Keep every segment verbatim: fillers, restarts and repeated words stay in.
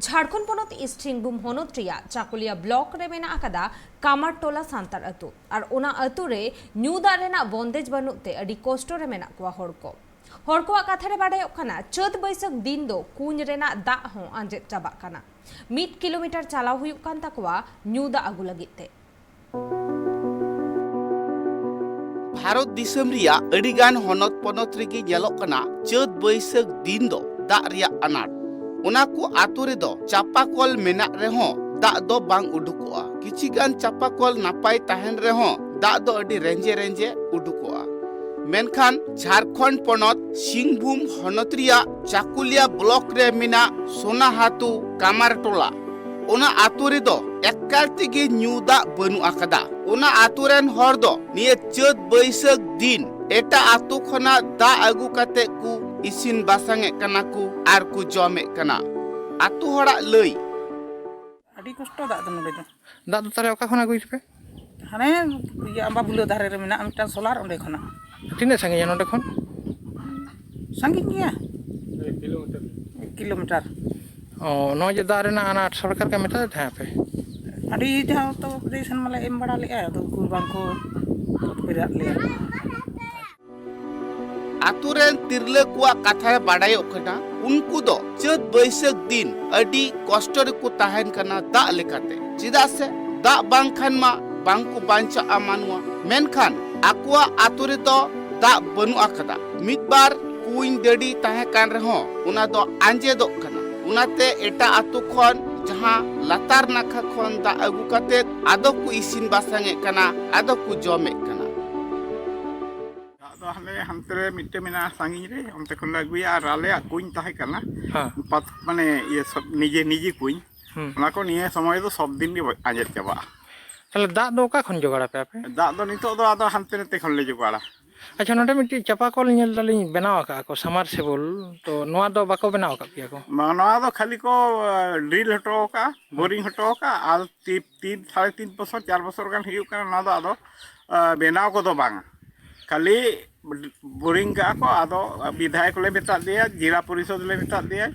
ᱡᱷᱟᱲᱠᱷᱚᱸᱰ ᱯᱚᱱᱚᱛ ᱤᱥᱴ ᱥᱤᱝᱵᱷᱩᱢ ᱦᱚᱱᱚᱛ ᱨᱮᱭᱟᱜ ᱪᱟᱠᱩᱞᱤᱭᱟ ᱵᱞᱚᱠ ᱨᱮ ᱢᱮᱱᱟᱜ ᱟᱠᱟᱫᱟ ᱠᱟᱢᱟᱨᱴᱚᱞᱟ ᱥᱟᱱᱛᱟᱲ ᱟᱹᱛᱩ᱾ ᱟᱨ ᱚᱱᱟ ᱟᱹᱛᱩ ᱨᱮ ᱧᱩ ᱫᱟᱜ ᱨᱮᱱᱟᱜ ᱵᱚᱱᱫᱮᱡ ᱵᱟᱹᱱᱩᱜ ᱛᱮ ᱟᱹᱰᱤ ᱠᱚᱥᱴᱚ ᱨᱮ ᱢᱮᱱᱟᱜ ᱠᱚᱣᱟ ᱦᱚᱲ ᱠᱚ᱾ ᱦᱚᱲ ᱠᱚᱣᱟᱜ ᱠᱟᱛᱷᱟ ᱨᱮ ᱵᱟᱰᱟᱭᱚᱜ ᱠᱟᱱᱟ, ᱪᱟᱹᱛ ᱵᱟᱹᱭᱥᱟᱹᱠᱷ ᱫᱤᱱ ᱫᱚ ᱠᱩᱧ ᱨᱮᱱᱟᱜ ᱫᱟᱜ ᱦᱚᱸ ᱟᱸᱡᱮᱫ ᱪᱟᱵᱟᱜ ᱠᱟᱱᱟ᱾ ᱢᱤᱫ ᱠᱤᱞᱳᱢᱤᱴᱟᱨ ᱪᱟᱞᱟᱣ ᱦᱩᱭᱩᱜ ᱠᱟᱱ ᱛᱟᱠᱚᱣᱟ ᱧᱩ ᱫᱟᱜ ᱟᱹᱜᱩ ᱞᱟᱹᱜᱤᱫ ᱛᱮ᱾ ᱵᱷᱟᱨᱚᱛ ᱫᱤᱥᱚᱢ ᱨᱮᱭᱟᱜ ᱟᱹᱰᱤᱜᱟᱱ ᱦᱚᱱᱚᱛ ᱯᱚᱱᱚᱛ ᱨᱮᱜᱮ ᱧᱮᱞᱚᱜ ᱠᱟᱱᱟ, ᱪᱟᱹᱛ ᱵᱟᱹᱭᱥᱟᱹᱠᱷ ᱫᱤᱱ ᱫᱚ ᱫᱟᱜ ᱨᱮᱭᱟᱜ ᱟᱱᱟᱴ᱾ ᱚᱱᱟ ᱠᱚ ᱟᱛᱳ ᱨᱮᱫᱚ ᱪᱟᱯᱟ ᱠᱚᱞ ᱢᱮᱱᱟᱜ ᱨᱮᱦᱚᱸ ᱫᱟᱜ ᱫᱚ ᱵᱟᱝ ᱩᱰᱩᱠᱚᱜᱼᱟ᱾ ᱠᱤᱪᱷᱤ ᱜᱟᱱ ᱪᱟᱯᱟ ᱠᱚᱞ ᱱᱟᱯᱟᱭ ᱛᱟᱦᱮᱱ ᱨᱮᱦᱚᱸ ᱫᱟᱜ ᱫᱚ ᱟᱹᱰᱤ ᱨᱮᱸᱡᱮ ᱨᱮᱸᱡᱮ ᱩᱰᱩᱠᱚᱜᱼᱟ᱾ ᱢᱮᱱᱠᱷᱟᱱ ᱡᱷᱟᱲᱠᱷᱚᱸᱰ ᱯᱚᱱᱚᱛ ᱥᱤᱝᱵᱷᱩᱢ ᱦᱚᱱᱚᱛ ᱨᱮᱭᱟᱜ ᱪᱟᱠᱩᱞᱤᱭᱟ ᱵᱞᱚᱠ ᱨᱮ ᱢᱮᱱᱟᱜ ᱥᱳᱱᱟᱦᱟᱛᱩ ᱠᱟᱢᱟᱨᱴᱚᱞᱟ, ᱚᱱᱟ ᱟᱛᱳ ᱨᱮᱫᱚ ᱮᱠᱟᱞ ᱛᱮᱜᱮ ᱧᱩ ᱫᱟᱜ ᱵᱟᱹᱱᱩᱜ ᱟᱠᱟᱫᱟ᱾ ᱚᱱᱟ ᱟᱛᱳ ᱨᱮᱱ ᱦᱚᱲ ᱫᱚ ᱱᱤᱭᱟᱹ ᱪᱟᱹᱛ ᱵᱟᱹᱭᱥᱟᱹᱠᱷ ᱫᱤᱱ ᱮᱴᱟᱜ ᱟᱛᱳ ᱠᱷᱚᱱᱟᱜ ᱫᱟᱜ ᱟᱹᱜᱩ ᱠᱟᱛᱮ ᱠᱚ ᱤᱥᱤᱱ ᱵᱟᱥᱟᱝ ᱮᱫ ᱠᱟᱱᱟ ᱠᱚ ᱟᱨ ᱠᱚ ᱡᱚᱢᱮᱫ ᱠᱟᱱᱟ᱾ ᱟᱛᱳ ᱦᱚᱲᱟᱜ ᱞᱟᱹᱭ᱾ ᱟᱹᱰᱤ ᱠᱚᱥᱴᱚ ᱫᱟᱜ ᱫᱚ ᱱᱚᱰᱮ ᱫᱚ᱾ ᱫᱟᱜ ᱫᱚ ᱛᱟᱦᱚᱞᱮ ᱚᱠᱟ ᱠᱷᱚᱱᱟᱜ ᱟᱹᱜᱩᱭ ᱛᱮᱯᱮ? ᱦᱟᱱᱮ ᱤᱭᱟᱹ ᱟᱢᱵᱟᱵᱩᱞᱟᱹ ᱫᱷᱟᱨᱮ ᱨᱮ ᱢᱮᱱᱟᱜᱼᱟ ᱢᱤᱫᱴᱟᱝ ᱥᱳᱞᱟᱨ, ᱚᱸᱰᱮ ᱠᱷᱚᱱᱟᱜ᱾ ᱛᱤᱱᱟᱹᱜ ᱥᱟᱺᱜᱤᱧᱟ ᱱᱚᱰᱮ ᱠᱷᱚᱱ? ᱥᱟᱺᱜᱤᱧ ᱜᱮᱭᱟ᱾ ᱮᱠ ᱠᱤᱞᱳᱢᱤᱴᱟᱨ᱾ ᱚ, ᱱᱚᱜᱼᱚᱭ ᱡᱮ ᱫᱟᱜ ᱨᱮᱱᱟᱜ ᱟᱱᱟᱴ, ᱥᱚᱨᱠᱟᱨ ᱠᱚ ᱢᱮᱛᱟᱫ ᱛᱟᱦᱮᱸ ᱟᱯᱮ? ᱟᱹᱰᱤ ᱫᱷᱟᱣ ᱛᱚ ᱩᱯᱚᱫᱮᱥ ᱢᱟᱞᱮ ᱮᱢ ᱵᱟᱲᱟ ᱞᱮᱫᱼᱟ, ᱟᱫᱚ ᱩᱱᱠᱩ ᱵᱟᱝᱠᱚ ᱯᱮᱨᱟᱜ ᱞᱮᱭᱟ᱾ ᱟᱛᱳ ᱨᱮᱱ ᱛᱤᱨᱞᱟᱹ ᱠᱚᱣᱟᱜ ᱠᱟᱛᱷᱟ ᱨᱮ ᱵᱟᱰᱟᱭᱚᱜ ᱠᱟᱱᱟ, ᱩᱱᱠᱩ ᱫᱚ ᱪᱟᱹᱛ ᱵᱟᱹᱭᱥᱟᱹᱠᱷ ᱫᱤᱱ ᱟᱹᱰᱤ ᱠᱚᱥᱴᱚ ᱨᱮᱠᱚ ᱛᱟᱦᱮᱱ ᱠᱟᱱᱟ ᱫᱟᱜ ᱞᱮᱠᱟᱛᱮ᱾ ᱪᱮᱫᱟᱜ ᱥᱮ ᱫᱟᱜ ᱵᱟᱝᱠᱷᱟᱱ ᱢᱟ ᱵᱟᱝᱠᱚ ᱵᱟᱧᱪᱟᱜᱼᱟ ᱢᱟᱱᱣᱟ᱾ ᱢᱮᱱᱠᱷᱟᱱ ᱟᱠᱚᱣᱟᱜ ᱟᱛᱳ ᱨᱮᱫᱚ ᱫᱟᱜ ᱵᱟᱹᱱᱩᱜ ᱟᱠᱟᱫᱟ᱾ ᱢᱤᱫ ᱵᱟᱨ ᱠᱩᱧ ᱰᱟᱹᱰᱤ ᱛᱟᱦᱮᱸ ᱠᱟᱱ ᱨᱮᱦᱚᱸ ᱚᱱᱟ ᱫᱚ ᱟᱸᱡᱮᱫᱚᱜ ᱠᱟᱱᱟ᱾ ᱚᱱᱟᱛᱮ ᱮᱴᱟᱜ ᱟᱛᱳ ᱠᱷᱚᱱ, ᱡᱟᱦᱟᱸ ᱞᱟᱛᱟᱨ ᱱᱟᱠᱷᱟ ᱠᱷᱚᱱ ᱫᱟᱜ ᱟᱹᱜᱩ ᱠᱟᱛᱮ ᱟᱫᱚ ᱠᱚ ᱤᱥᱤᱱ ᱵᱟᱥᱟᱝ ᱮᱫ ᱠᱟᱱᱟ, ᱟᱫᱚ ᱠᱚ ᱡᱚᱢᱮᱫ ᱠᱟᱱᱟ᱾ ᱫᱟᱜ ᱫᱚ ᱦᱟᱱᱮ ᱦᱟᱱᱛᱮ ᱨᱮ ᱢᱤᱫᱴᱮᱱ ᱢᱮᱱᱟᱜᱼᱟ, ᱥᱟᱺᱜᱤᱧ ᱨᱮ, ᱚᱱᱛᱮ ᱠᱷᱚᱱ ᱞᱮ ᱟᱹᱜᱩᱭᱟ᱾ ᱟᱨ ᱟᱞᱮᱭᱟᱜ ᱠᱩᱧ ᱛᱟᱦᱮᱸ ᱠᱟᱱᱟ, ᱦᱮᱸ᱾ ᱯᱟᱛ-, ᱢᱟᱱᱮ ᱤᱭᱟᱹ ᱥᱚᱵ-, ᱱᱤᱡᱮ, ᱱᱤᱡᱮ ᱠᱩᱧ, ᱦᱩᱸ᱾ ᱚᱱᱟ ᱠᱚ ᱱᱤᱭᱟᱹ ᱥᱚᱢᱚᱭ ᱫᱚ ᱥᱚᱵ ᱫᱤᱱ ᱜᱮ ᱟᱸᱡᱮᱫ ᱪᱟᱵᱟᱜᱼᱟ᱾ ᱛᱟᱦᱚᱞᱮ ᱫᱟᱜ ᱫᱚ ᱚᱠᱟ ᱠᱷᱚᱱ ᱡᱚᱜᱟᱲ ᱟᱯᱮ ᱟᱯᱮ? ᱫᱟᱜ ᱫᱚ ᱱᱤᱛᱚᱜ ᱫᱚ ᱟᱫᱚ ᱦᱟᱱᱛᱮ ᱱᱟᱛᱮ ᱠᱷᱚᱱ ᱞᱮ ᱡᱚᱜᱟᱲᱟ᱾ ᱟᱪᱪᱷᱟ, ᱱᱚᱰᱮ ᱢᱤᱫᱴᱤᱡ ᱪᱟᱯᱟ ᱠᱚᱞ ᱧᱮᱞ ᱫᱟᱞᱤᱧ ᱵᱮᱱᱟᱣ ᱟᱠᱟᱫᱼᱟ ᱠᱚ, submersible, ᱛᱚ ᱱᱚᱣᱟ ᱫᱚ ᱵᱟᱠᱚ ᱵᱮᱱᱟᱣ ᱟᱠᱟᱫ ᱯᱮᱭᱟ ᱠᱚ? ᱢᱟ, ᱱᱚᱣᱟ ᱫᱚ ᱠᱷᱟᱹᱞᱤ ᱠᱚ, ᱟ, ᱰᱨᱤᱞ ᱦᱚᱴᱚ ᱟᱠᱟᱫᱼᱟ, ᱦᱩᱸ᱾ ᱵᱳᱨᱤᱝ ᱦᱚᱴᱚ ᱟᱠᱟᱫᱼᱟ, ᱟᱨ ᱛᱤ-, ᱛᱤᱱ, ᱥᱟᱲᱮ ᱛᱤᱱ ᱵᱚᱪᱷᱚᱨ, ᱪᱟᱨ ᱵᱚᱪᱷᱚᱨ ᱜᱟᱱ ᱦᱩᱭᱩᱜ ᱠᱟᱱᱟ, ᱱᱚᱣᱟ ᱫᱚ ᱟᱫᱚ, ᱟ, ᱵᱮᱱᱟᱣ ᱠᱚᱫᱚ ᱵᱟᱝᱟ᱾ ᱠᱷᱟᱹᱞᱤ ᱵᱳᱨᱤᱝ ᱠᱟᱜᱼᱟ ᱠᱚ᱾ ᱟᱫᱚ ᱵᱤᱫᱷᱟᱭᱚᱠ ᱞᱮ ᱢᱮᱛᱟᱫ ᱫᱮᱭᱟ, ᱡᱮᱞᱟ ᱯᱚᱨᱤᱥᱚᱫᱽ ᱞᱮ ᱢᱮᱛᱟᱫ ᱫᱮᱭᱟ,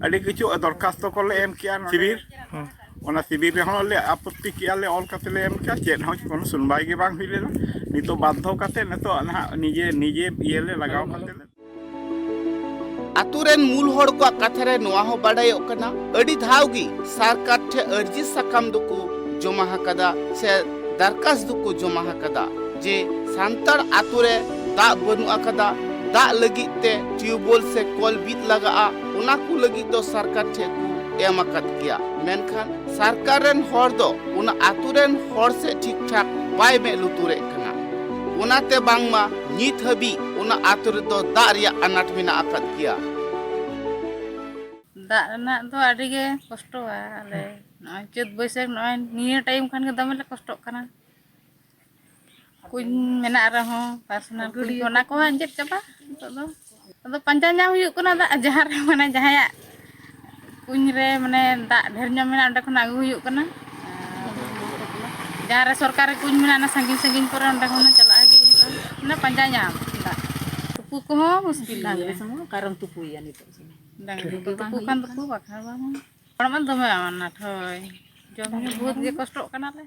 ᱟᱹᱰᱤ ᱠᱤᱪᱷᱩ ᱫᱚᱨᱠᱷᱟᱥᱛᱚ ᱠᱚᱞᱮ ᱮᱢ ᱠᱮᱜᱼᱟ ᱱᱚᱰᱮ᱾ ᱥᱤᱵᱤᱨ᱾ ᱦᱩᱸ᱾ ᱚᱱᱟ ᱥᱤᱵᱤᱨ ᱨᱮᱦᱚᱸ ᱞᱮ ᱟᱯᱚᱛᱛᱤ ᱠᱮᱜᱼᱟ ᱞᱮ, ᱚᱞ ᱠᱟᱛᱮ ᱞᱮ ᱮᱢ ᱠᱮᱜᱼᱟ, ᱪᱮᱫ ᱦᱚᱸ ᱠᱳᱱᱳ ᱥᱩᱱᱣᱟᱭ ᱜᱮ ᱵᱟᱝ ᱦᱩᱭ ᱞᱮᱱᱟ᱾ ᱱᱤᱛᱚᱜ ᱵᱟᱫᱽᱫᱷᱚ ᱠᱟᱛᱮ ᱱᱤᱛᱚᱜ ᱱᱟᱦᱟᱜ ᱱᱤᱡᱮ, ᱱᱤᱡᱮ ᱤᱭᱟᱹ ᱞᱮ ᱞᱟᱜᱟᱣ ᱠᱟᱛᱮ ᱞᱮ ᱟᱛᱳ ᱨᱮᱱ ᱢᱩᱞ ᱦᱚᱲ ᱠᱚᱣᱟᱜ ᱠᱟᱛᱷᱟ ᱨᱮ ᱱᱚᱣᱟ ᱦᱚᱸ ᱵᱟᱰᱟᱭᱚᱜ ᱠᱟᱱᱟ, ᱟᱹᱰᱤ ᱫᱷᱟᱣ ᱜᱮ ᱥᱚᱨᱠᱟᱨ ᱴᱷᱮᱱ ᱟᱹᱨᱡᱤ ᱥᱟᱠᱟᱢ ᱫᱚᱠᱚ ᱡᱚᱢᱟ ᱟᱠᱟᱫᱟ ᱥᱮ ᱫᱟᱨᱠᱟᱥ ᱫᱚᱠᱚ ᱡᱚᱢᱟ ᱟᱠᱟᱫᱟ ᱡᱮ ᱥᱟᱱᱛᱟᱲ ᱟᱛᱳ ᱨᱮ ᱫᱟᱜ ᱵᱟᱹᱱᱩᱜ ᱟᱠᱟᱫᱟ, ᱫᱟᱜ ᱞᱟᱹᱜᱤᱫ ᱛᱮ ᱴᱤᱭᱩᱵᱚᱞ ᱥᱮ ᱠᱚᱞ ᱵᱤᱫ ᱞᱟᱜᱟᱜᱼᱟ, ᱚᱱᱟ ᱠᱚ ᱞᱟᱹᱜᱤᱫ ᱫᱚ ᱥᱚᱨᱠᱟᱨ ᱴᱷᱮᱱ ᱠᱚ ᱮᱢ ᱟᱠᱟᱫ ᱜᱮᱭᱟ᱾ ᱢᱮᱱᱠᱷᱟᱱ ᱥᱚᱨᱠᱟᱨ ᱨᱮᱱ ᱦᱚᱲ ᱫᱚ ᱚᱱᱟ ᱟᱛᱳ ᱨᱮᱱ ᱦᱚᱲ ᱥᱮᱫ ᱴᱷᱤᱠ ᱴᱷᱟᱠ ᱵᱟᱭ ᱢᱮᱫ ᱞᱩᱛᱩᱨᱮᱫ ᱠᱟᱱᱟ᱾ ᱚᱱᱟᱛᱮ ᱵᱟᱝᱢᱟ ᱱᱤᱛ ᱦᱟᱹᱵᱤᱡ ᱚᱱᱟ ᱟᱛᱳ ᱨᱮᱫᱚ ᱫᱟᱜ ᱨᱮᱭᱟᱜ ᱟᱱᱟᱴ ᱢᱮᱱᱟᱜ ᱟᱠᱟᱫ ᱜᱮᱭᱟ᱾ ᱫᱟᱜ ᱨᱮᱱᱟᱜ ᱫᱚ ᱟᱹᱰᱤ ᱜᱮ ᱠᱚᱥᱴᱚᱣᱟ ᱟᱞᱮ᱾ ᱱᱚᱜᱼᱚᱭ ᱪᱟᱹᱛ ᱵᱟᱹᱭᱥᱟᱹᱠᱷ, ᱱᱚᱜᱼᱚᱭ ᱱᱤᱭᱟᱹ ᱴᱟᱭᱤᱢ ᱠᱷᱟᱱ ᱜᱮ ᱫᱚᱢᱮ ᱞᱮ ᱠᱚᱥᱴᱚᱜ ᱠᱟᱱᱟ᱾ ᱠᱩᱧ ᱢᱮᱱᱟᱜ ᱨᱮᱦᱚᱸ, ᱯᱟᱨᱥᱚᱱᱟᱞ ᱠᱩᱧ ᱠᱚ, ᱚᱱᱟ ᱠᱚᱦᱚᱸ ᱟᱸᱡᱮᱫ ᱪᱟᱵᱟ ᱱᱤᱛᱚᱜ ᱫᱚ᱾ ᱟᱫᱚ ᱯᱟᱸᱡᱟ ᱧᱟᱢ ᱦᱩᱭᱩᱜ ᱠᱟᱱᱟ ᱫᱟᱜ, ᱡᱟᱦᱟᱸ ᱨᱮ ᱢᱟᱱᱮ ᱡᱟᱦᱟᱸᱭᱟᱜ ᱠᱩᱧ ᱨᱮ ᱢᱟᱱᱮ ᱫᱟᱜ ᱰᱷᱮᱨ ᱧᱚᱜ ᱢᱮᱱᱟᱜᱼᱟ, ᱚᱸᱰᱮ ᱠᱷᱚᱱᱟᱜ ᱟᱹᱜᱩ ᱦᱩᱭᱩᱜ ᱠᱟᱱᱟ᱾ ᱟᱨ ᱡᱟᱦᱟᱸ ᱨᱮ ᱥᱚᱨᱠᱟᱨᱤ ᱠᱩᱧ ᱢᱮᱱᱟᱜᱼᱟ, ᱚᱱᱟ ᱥᱟᱺᱜᱤᱧ ᱥᱟᱺᱜᱤᱧ ᱠᱚᱨᱮ, ᱚᱸᱰᱮ ᱠᱷᱚᱱ ᱦᱚᱸ ᱪᱟᱞᱟᱜ ᱜᱮ ᱦᱩᱭᱩᱜᱼᱟ, ᱢᱟᱱᱮ ᱯᱟᱸᱡᱟ ᱧᱟᱢ ᱫᱟᱜ᱾ ᱛᱩᱯᱩ ᱠᱚᱦᱚᱸ ᱢᱩᱥᱠᱤᱞ ᱰᱟᱝᱨᱤ ᱜᱮᱭᱟ᱾ ᱥᱩᱢᱩᱝ ᱚᱠᱟᱨᱮᱢ ᱛᱩᱯᱩᱭᱟ ᱱᱤᱛᱚᱜ ᱥᱚᱢᱚᱭ? ᱰᱟᱝᱨᱤ ᱠᱚ ᱛᱩᱯᱩ ᱠᱷᱟᱱ ᱛᱩᱯᱩ, ᱵᱟᱠᱷᱟᱱ ᱵᱟᱝ᱾ ᱦᱚᱲᱢᱟ ᱫᱚᱢᱮ ᱟᱱᱟᱴ, ᱦᱳᱭ᱾ ᱡᱚᱢ ᱧᱩ ᱵᱚᱦᱩᱛ ᱜᱮ ᱠᱚᱥᱴᱚᱜ ᱠᱟᱱᱟᱞᱮ᱾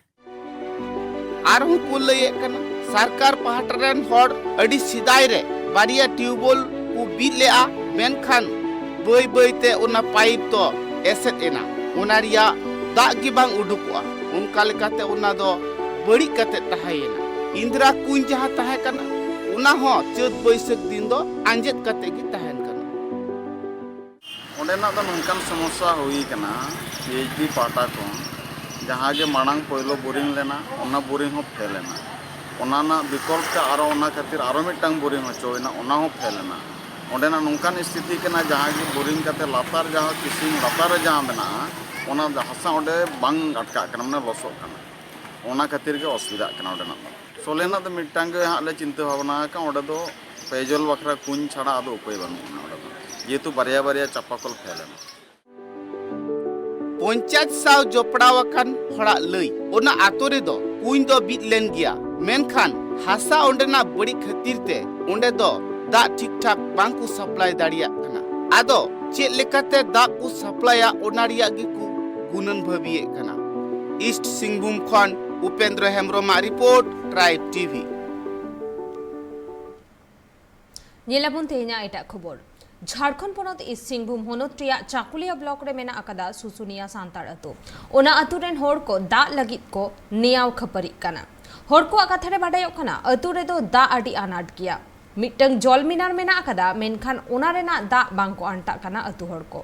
ᱟᱨᱦᱚᱸ ᱠᱚ ᱞᱟᱹᱭᱮᱫ ᱠᱟᱱᱟ, ᱥᱚᱨᱠᱟᱨ ᱯᱟᱦᱴᱟ ᱨᱮᱱ ᱦᱚᱲ ᱟᱹᱰᱤ ᱥᱮᱫᱟᱭ ᱨᱮ ᱵᱟᱨᱭᱟ ᱴᱤᱭᱩᱵᱚᱞ ᱠᱚ ᱵᱤᱫ ᱞᱮᱫᱼᱟ, ᱢᱮᱱᱠᱷᱟᱱ ᱵᱟᱹᱭ ᱵᱟᱹᱭ ᱛᱮ ᱚᱱᱟ ᱯᱟᱭᱤᱯ ᱫᱚ ᱮᱥᱮᱫ ᱮᱱᱟ, ᱚᱱᱟ ᱨᱮᱭᱟᱜ ᱫᱟᱜ ᱜᱮ ᱵᱟᱝ ᱩᱰᱩᱠᱚᱜᱼᱟ᱾ ᱚᱱᱠᱟ ᱞᱮᱠᱟᱛᱮ ᱚᱱᱟ ᱫᱚ ᱵᱟᱹᱲᱤᱡ ᱠᱟᱛᱮ ᱛᱟᱦᱮᱸᱭᱮᱱᱟ᱾ ᱤᱱᱫᱨᱟ ᱠᱩᱧ ᱡᱟᱦᱟᱸ ᱛᱟᱦᱮᱸ ᱠᱟᱱᱟ, ᱚᱱᱟ ᱦᱚᱸ ᱪᱟᱹᱛ ᱵᱟᱹᱭᱥᱟᱹᱠᱷ ᱫᱤᱱ ᱫᱚ ᱟᱸᱡᱮᱫ ᱠᱟᱛᱮ ᱜᱮ ᱛᱟᱦᱮᱱ ᱠᱟᱱᱟ᱾ ᱚᱸᱰᱮᱱᱟᱜ ᱫᱚ ᱱᱚᱝᱠᱟᱱ ᱥᱚᱢᱚᱥᱥᱟ ᱦᱩᱭ ᱠᱟᱱᱟ, ᱯᱤ ᱮᱭᱤᱪ ᱰᱤ ᱯᱟᱦᱴᱟ ᱠᱷᱚᱱ ᱡᱟᱦᱟᱸ ᱜᱮ ᱢᱟᱲᱟᱝ ᱯᱳᱭᱞᱳ ᱵᱳᱨᱤᱝ ᱞᱮᱱᱟ, ᱚᱱᱟ ᱵᱳᱨᱤᱝ ᱦᱚᱸ ᱯᱷᱮᱞ ᱮᱱᱟ᱾ ᱚᱱᱟ ᱨᱮᱱᱟᱜ ᱵᱤᱠᱚᱞᱯ ᱛᱮ ᱟᱨᱚ ᱚᱱᱟ ᱠᱷᱟᱹᱛᱤᱨ ᱟᱨᱚ ᱢᱤᱫᱴᱟᱝ ᱵᱳᱨᱤᱝ ᱦᱚᱪᱚᱭᱮᱱᱟ, ᱚᱱᱟ ᱦᱚᱸ ᱯᱷᱮᱞ ᱮᱱᱟ᱾ ᱚᱸᱰᱮᱱᱟᱜ ᱱᱚᱝᱠᱟᱱ ᱥᱛᱷᱤᱛᱤ ᱠᱟᱱᱟ, ᱡᱟᱦᱟᱸ ᱜᱮ ᱵᱳᱨᱤᱝ ᱠᱟᱛᱮ ᱞᱟᱛᱟᱨ ᱡᱟᱦᱟᱸ ᱠᱤᱥᱤᱱ ᱞᱟᱛᱟᱨ ᱨᱮ ᱡᱟᱦᱟᱸ ᱢᱮᱱᱟᱜᱼᱟ, ᱚᱱᱟ ᱦᱟᱥᱟ ᱚᱸᱰᱮ ᱵᱟᱝ ᱟᱴᱠᱟᱜ ᱠᱟᱱᱟ, ᱢᱟᱱᱮ ᱞᱚᱥᱚᱜ ᱠᱟᱱᱟ᱾ ᱚᱱᱟ ᱠᱷᱟᱹᱛᱤᱨ ᱜᱮ ᱚᱥᱩᱵᱤᱫᱷᱟᱜ ᱠᱟᱱᱟ ᱚᱸᱰᱮᱱᱟᱜ ᱫᱚ᱾ ᱥᱚᱞᱦᱮ ᱨᱮᱱᱟᱜ ᱫᱚ ᱢᱤᱫᱴᱟᱝ ᱜᱮ ᱦᱟᱸᱜ ᱞᱮ ᱪᱤᱱᱛᱟᱹ ᱵᱷᱟᱵᱽᱱᱟ ᱟᱠᱟᱫ, ᱚᱸᱰᱮ ᱫᱚ ᱯᱮᱭᱡᱚᱞ ᱵᱟᱠᱷᱨᱟ ᱠᱩᱧ ᱪᱷᱟᱲᱟ ᱟᱫᱚ ᱩᱯᱟᱹᱭ ᱵᱟᱹᱱᱩᱜ ᱟᱱᱟ ᱚᱸᱰᱮ ᱫᱚ, ᱡᱮᱦᱮᱛᱩ ᱵᱟᱨᱭᱟ ᱵᱟᱨᱭᱟ ᱪᱟᱯᱟ ᱠᱚᱞ ᱯᱷᱮᱞ ᱮᱱᱟ᱾ ᱯᱚᱧᱪᱟᱭᱮᱛ ᱥᱟᱶ ᱡᱚᱯᱲᱟᱣ ᱟᱠᱟᱱ ᱦᱚᱲᱟᱜ ᱞᱟᱹᱭ, ᱚᱱᱟ ᱟᱛᱳ ᱨᱮᱫᱚ ᱠᱩᱧ ᱫᱚ ᱵᱤᱫ ᱞᱮᱱ ᱜᱮᱭᱟ, ᱢᱮᱱᱠᱷᱟᱱ ᱦᱟᱥᱟ ᱚᱸᱰᱮᱱᱟᱜ ᱵᱟᱹᱲᱤᱡ ᱠᱷᱟᱹᱛᱤᱨ ᱛᱮ ᱚᱸᱰᱮ ᱫᱚ ᱫᱟᱜ ᱴᱷᱤᱠ ᱴᱷᱟᱠ ᱵᱟᱝ ᱠᱚ ᱥᱟᱯᱞᱟᱭ ᱫᱟᱲᱮᱭᱟᱜ ᱠᱟᱱᱟ᱾ ᱟᱫᱚ ᱪᱮᱫ ᱞᱮᱠᱟᱛᱮ ᱫᱟᱜ ᱠᱚ ᱥᱟᱯᱞᱟᱭᱟ, ᱚᱱᱟ ᱨᱮᱭᱟᱜ ᱜᱮᱠᱚ ᱜᱩᱱᱟᱹᱱ ᱵᱷᱟᱹᱵᱤᱭᱮᱫ ᱠᱟᱱᱟ᱾ ᱤᱥᱴ ᱥᱤᱝᱵᱷᱩᱢ ᱠᱷᱚᱱ ᱩᱯᱮᱱᱫᱨᱚ ᱦᱮᱢᱵᱨᱚᱢᱟᱜ ᱨᱤᱯᱳᱨᱴ, ᱴᱨᱟᱭᱤᱵᱽ ᱴᱤᱵᱷᱤ᱾ ᱧᱮᱞᱟᱵᱚᱱ ᱛᱮᱦᱮᱧᱟᱜ ᱮᱴᱟᱜ ᱠᱷᱚᱵᱚᱨ᱾ ᱡᱷᱟᱲᱠᱷᱚᱸᱰ ᱯᱚᱱᱚᱛ ᱤᱥᱴ ᱥᱤᱝᱵᱷᱩᱢ ᱦᱚᱱᱚᱛ ᱨᱮᱭᱟᱜ ᱪᱟᱠᱩᱞᱤᱭᱟ ᱵᱞᱚᱠ ᱨᱮ ᱢᱮᱱᱟᱜ ᱟᱠᱟᱫᱟ ᱥᱩᱥᱩᱱᱤᱭᱟ ᱥᱟᱱᱛᱟᱲ ᱟᱹᱛᱩ᱾ ᱚᱱᱟ ᱟᱹᱛᱩ ᱨᱮᱱ ᱦᱚᱲ ᱠᱚ ᱫᱟᱜ ᱞᱟᱹᱜᱤᱫ ᱠᱚ ᱱᱮᱭᱟᱣ ᱠᱷᱟᱹᱯᱟᱹᱨᱤᱜ ᱠᱟᱱᱟ᱾ ᱦᱚᱲ ᱠᱚᱣᱟᱜ ᱠᱟᱛᱷᱟ ᱨᱮ ᱵᱟᱰᱟᱭᱚᱜ ᱠᱟᱱᱟ, ᱟᱹᱛᱩ ᱨᱮᱫᱚ ᱫᱟᱜ ᱟᱹᱰᱤ ᱟᱱᱟᱴ ᱜᱮᱭᱟ᱾ ᱢᱤᱫᱴᱟᱝ ᱡᱚᱞ ᱢᱤᱱᱟᱨ ᱢᱮᱱᱟᱜ ᱟᱠᱟᱫᱟ, ᱢᱮᱱᱠᱷᱟᱱ ᱚᱱᱟ ᱨᱮᱱᱟᱜ ᱫᱟᱜ ᱵᱟᱝ ᱠᱚ ᱟᱱᱴᱟᱜ ᱠᱟᱱᱟ ᱟᱹᱛᱩ ᱦᱚᱲ ᱠᱚ᱾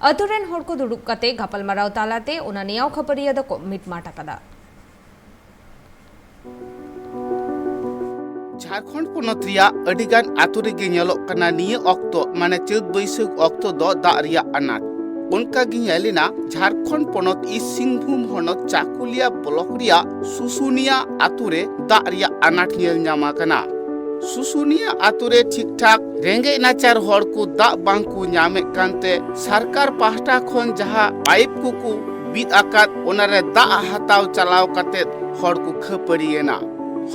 ᱟᱹᱛᱩ ᱨᱮᱱ ᱦᱚᱲ ᱠᱚ ᱫᱩᱲᱩᱵ ᱠᱟᱛᱮ ᱜᱟᱯᱟᱞᱢᱟᱨᱟᱣ ᱛᱟᱞᱟᱛᱮ ᱚᱱᱟ ᱱᱮᱭᱟᱣ ᱠᱷᱟᱹᱯᱟᱹᱨᱤᱭᱟᱹ ᱫᱚᱠᱚ ᱢᱤᱴᱢᱟᱴ ᱟᱠᱟᱫᱟ᱾ ᱡᱷᱟᱲᱠᱷᱚᱸᱰ ᱯᱚᱱᱚᱛ ᱨᱮᱭᱟᱜ ᱟᱹᱰᱤᱜᱟᱱ ᱟᱹᱛᱩ ᱨᱮᱜᱮ ᱧᱮᱞᱚᱜ ᱠᱟᱱᱟ, ᱱᱤᱭᱟᱹ ᱚᱠᱛᱚ, ᱢᱟᱱᱮ ᱪᱟᱹᱛ ᱵᱟᱹᱭᱥᱟᱹᱠᱷ ᱚᱠᱛᱚ ᱫᱚ ᱫᱟᱜ ᱨᱮᱭᱟᱜ ᱟᱱᱟᱴ᱾ ᱚᱱᱠᱟ ᱜᱮ ᱧᱮᱞ ᱮᱱᱟ ᱡᱷᱟᱲᱠᱷᱚᱸᱰ ᱯᱚᱱᱚᱛ ᱤᱥᱴ ᱥᱤᱝᱵᱷᱩᱢ ᱦᱚᱱᱚᱛ ᱪᱟᱠᱩᱞᱤᱭᱟ ᱵᱞᱚᱠ ᱨᱮᱭᱟᱜ ᱥᱩᱥᱩᱱᱤᱭᱟ ᱟᱹᱛᱩ ᱨᱮ ᱫᱟᱜ ᱨᱮᱭᱟᱜ ᱟᱱᱟᱴ ᱧᱮᱞ ᱧᱟᱢ ᱟᱠᱟᱱᱟ᱾ ᱥᱩᱥᱩᱱᱤᱭᱟ ᱟᱹᱛᱩ ᱨᱮ ᱴᱷᱤᱠ ᱴᱷᱟᱠ ᱨᱮᱸᱜᱮᱡ ᱱᱟᱪᱟᱨ ᱦᱚᱲ ᱠᱚ ᱫᱟᱜ ᱵᱟᱝ ᱠᱚ ᱧᱟᱢᱮᱫ ᱠᱟᱱᱛᱮ ᱥᱚᱨᱠᱟᱨ ᱯᱟᱦᱴᱟ ᱠᱷᱚᱱ ᱡᱟᱦᱟᱸ ᱯᱟᱭᱤᱯ ᱠᱚᱠᱚ ᱵᱤᱫ ᱟᱠᱟᱫ, ᱚᱱᱟᱨᱮ ᱫᱟᱜ ᱦᱟᱛᱟᱣ ᱪᱟᱞᱟᱣ ᱠᱟᱛᱮ ᱦᱚᱲ ᱠᱚ ᱠᱷᱟᱹᱯᱟᱹᱨᱤ ᱮᱱᱟ᱾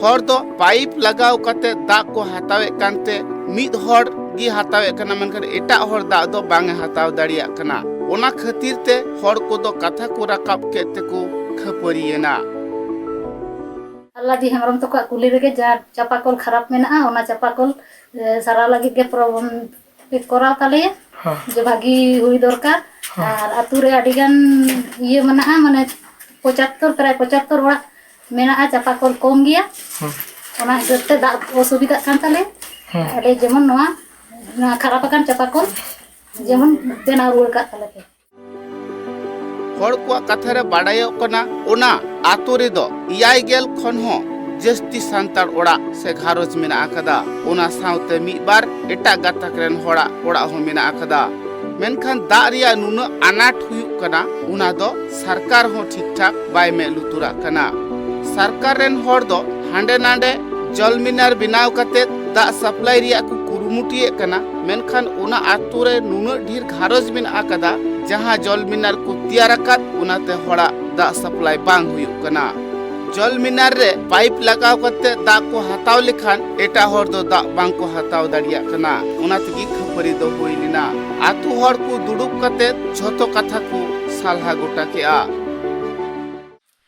ᱦᱚᱲ ᱫᱚ ᱯᱟᱭᱤᱯ ᱞᱟᱜᱟᱣ ᱠᱟᱛᱮ ᱫᱟᱜ ᱠᱚ ᱦᱟᱛᱟᱣᱮᱫ ᱠᱟᱱᱛᱮ ᱢᱤᱫ ᱦᱚᱲ ᱜᱮ ᱦᱟᱛᱟᱣᱮᱫ ᱠᱟᱱᱟ, ᱢᱮᱱᱠᱷᱟᱱ ᱮᱴᱟᱜ ᱦᱚᱲ ᱫᱟᱜ ᱫᱚ ᱵᱟᱝ ᱮ ᱦᱟᱛᱟᱣ ᱫᱟᱲᱮᱭᱟᱜ ᱠᱟᱱᱟ᱾ ᱚᱱᱟ ᱠᱷᱟᱹᱛᱤᱨ ᱛᱮ ᱦᱚᱲ ᱠᱚᱫᱚ ᱠᱟᱛᱷᱟ ᱠᱚ ᱨᱟᱠᱟᱵ ᱠᱮᱫ ᱛᱮᱠᱚ ᱠᱷᱟᱹᱯᱟᱹᱨᱤ ᱮᱱᱟ᱾ ᱟᱞᱞᱟᱫᱤ ᱦᱮᱢᱵᱨᱚᱢ ᱛᱟᱠᱚᱣᱟᱜ ᱠᱩᱞᱦᱤ ᱨᱮᱜᱮ ᱡᱟᱦᱟᱸ ᱪᱟᱯᱟ ᱠᱚᱞ ᱠᱷᱟᱨᱟᱯ ᱢᱮᱱᱟᱜᱼᱟ, ᱚᱱᱟ ᱪᱟᱯᱟ ᱠᱚᱞ, ᱮ, ᱥᱟᱨᱟᱣ ᱞᱟᱹᱜᱤᱫ ᱜᱮ ᱯᱨᱚᱵᱞᱮᱢ ᱯᱮ ᱠᱚᱨᱟᱣ ᱛᱟᱞᱮᱭᱟ, ᱦᱮᱸ᱾ ᱡᱮ ᱵᱷᱟᱹᱜᱤ ᱦᱩᱭ ᱫᱚᱨᱠᱟᱨ᱾ ᱦᱮᱸ᱾ ᱟᱨ ᱟᱹᱛᱩ ᱨᱮ ᱟᱹᱰᱤ ᱜᱟᱱ ᱤᱭᱟᱹ ᱢᱮᱱᱟᱜᱼᱟ, ᱢᱟᱱᱮ ᱯᱚᱸᱪᱟᱛᱛᱳᱨ, ᱯᱨᱟᱭ ᱯᱚᱸᱪᱟᱛᱛᱳᱨ ᱚᱲᱟᱜ ᱢᱮᱱᱟᱜᱼᱟ, ᱪᱟᱯᱟ ᱠᱚᱞ ᱠᱚᱢ ᱜᱮᱭᱟ᱾ ᱦᱮᱸ᱾ ᱚᱱᱟ ᱦᱤᱥᱟᱹᱵ ᱛᱮ ᱫᱟᱜ ᱚᱥᱩᱵᱤᱫᱷᱟᱜ ᱠᱟᱱ ᱛᱟᱞᱮᱭᱟ᱾ ᱦᱮᱸ᱾ ᱟᱞᱮ ᱡᱮᱢᱚᱱ ᱱᱚᱣᱟ, ᱱᱚᱣᱟ ᱠᱷᱟᱨᱟᱯ ᱟᱠᱟᱱ ᱪᱟᱯᱟ ᱠᱚᱞ ᱡᱮᱢᱚᱱ ᱵᱮᱱᱟᱣ ᱨᱩᱣᱟᱹᱲ ᱠᱟᱜ ᱛᱟᱞᱮ ᱯᱮ᱾ ᱦᱚᱲ ᱠᱚᱣᱟᱜ ᱠᱟᱛᱷᱟ ᱨᱮ ᱵᱟᱰᱟᱭᱚᱜ ᱠᱟᱱᱟ, ᱚᱱᱟ ᱟᱛᱳ ᱨᱮᱫᱚ ᱮᱭᱟᱭ ᱜᱮᱞ ᱠᱷᱚᱱ ᱦᱚᱸ ᱡᱟᱹᱥᱛᱤ ᱥᱟᱱᱛᱟᱲ ᱚᱲᱟᱜ ᱥᱮ ᱜᱷᱟᱨᱚᱸᱡᱽ ᱢᱮᱱᱟᱜ ᱟᱠᱟᱫᱟ᱾ ᱚᱱᱟ ᱥᱟᱶᱛᱮ ᱢᱤᱫ ᱵᱟᱨ ᱮᱴᱟᱜ ᱜᱟᱛᱟᱠ ᱨᱮᱱ ᱦᱚᱲᱟᱜ ᱚᱲᱟᱜ ᱦᱚᱸ ᱢᱮᱱᱟᱜ ᱟᱠᱟᱫᱟ᱾ ᱢᱮᱱᱠᱷᱟᱱ ᱫᱟᱜ ᱨᱮᱭᱟᱜ ᱱᱩᱱᱟᱹᱜ ᱟᱱᱟᱴ ᱦᱩᱭᱩᱜ ᱠᱟᱱᱟ, ᱚᱱᱟ ᱫᱚ ᱥᱚᱨᱠᱟᱨ ᱦᱚᱸ ᱴᱷᱤᱠ ᱴᱷᱟᱠ ᱵᱟᱭ ᱢᱮᱫ ᱞᱩᱛᱩᱨᱟᱜ ᱠᱟᱱᱟ᱾ ᱥᱚᱨᱠᱟᱨ ᱨᱮᱱ ᱦᱚᱲ ᱫᱚ ᱦᱟᱸᱰᱮ ᱱᱟᱰᱮ ᱡᱚᱞ ᱢᱤᱱᱟᱨ ᱵᱮᱱᱟᱣ ᱠᱟᱛᱮ ᱫᱟᱜ ᱥᱟᱯᱞᱟᱭ ᱨᱮᱭᱟᱜ ᱠᱚ ᱠᱩᱨᱩᱢᱩᱴᱩᱭᱮᱫ ᱠᱟᱱᱟ, ᱢᱮᱱᱠᱷᱟᱱ ᱚᱱᱟ ᱟᱛᱳ ᱨᱮ ᱱᱩᱱᱟᱹᱜ ᱰᱷᱮᱨ ᱜᱷᱟᱨᱚᱸᱡᱽ ᱢᱮᱱᱟᱜ ᱟᱠᱟᱫᱟ, ᱡᱟᱦᱟᱸ ᱡᱚᱞ ᱢᱤᱱᱟᱨ ᱠᱚ ᱛᱮᱭᱟᱨ ᱟᱠᱟᱫ, ᱚᱱᱟᱛᱮ ᱦᱚᱲᱟᱜ ᱫᱟᱜ ᱥᱟᱯᱞᱟᱭ ᱵᱟᱝ ᱦᱩᱭᱩᱜ ᱠᱟᱱᱟ᱾ ᱡᱚᱞ ᱢᱤᱱᱟᱨ ᱨᱮ ᱯᱟᱭᱤᱯ ᱞᱟᱜᱟᱣ ᱠᱟᱛᱮ ᱫᱟᱜ ᱠᱚ ᱦᱟᱛᱟᱣ ᱞᱮᱠᱷᱟᱱ ᱮᱴᱟᱜ ᱦᱚᱲ ᱫᱚ ᱫᱟᱜ ᱵᱟᱝ ᱠᱚ ᱦᱟᱛᱟᱣ ᱫᱟᱲᱮᱭᱟᱜ ᱠᱟᱱᱟ᱾ ᱚᱱᱟ ᱛᱮᱜᱮ ᱠᱷᱟᱹᱯᱟᱹᱨᱤ ᱫᱚ ᱦᱩᱭ ᱞᱮᱱᱟ᱾ ᱟᱛᱳ ᱦᱚᱲ ᱠᱚ ᱫᱩᱲᱩᱵ ᱠᱟᱛᱮ ᱡᱷᱚᱛᱚ ᱠᱟᱛᱷᱟ ᱠᱚ ᱥᱟᱞᱦᱟ ᱜᱚᱴᱟ ᱠᱮᱜᱼᱟ᱾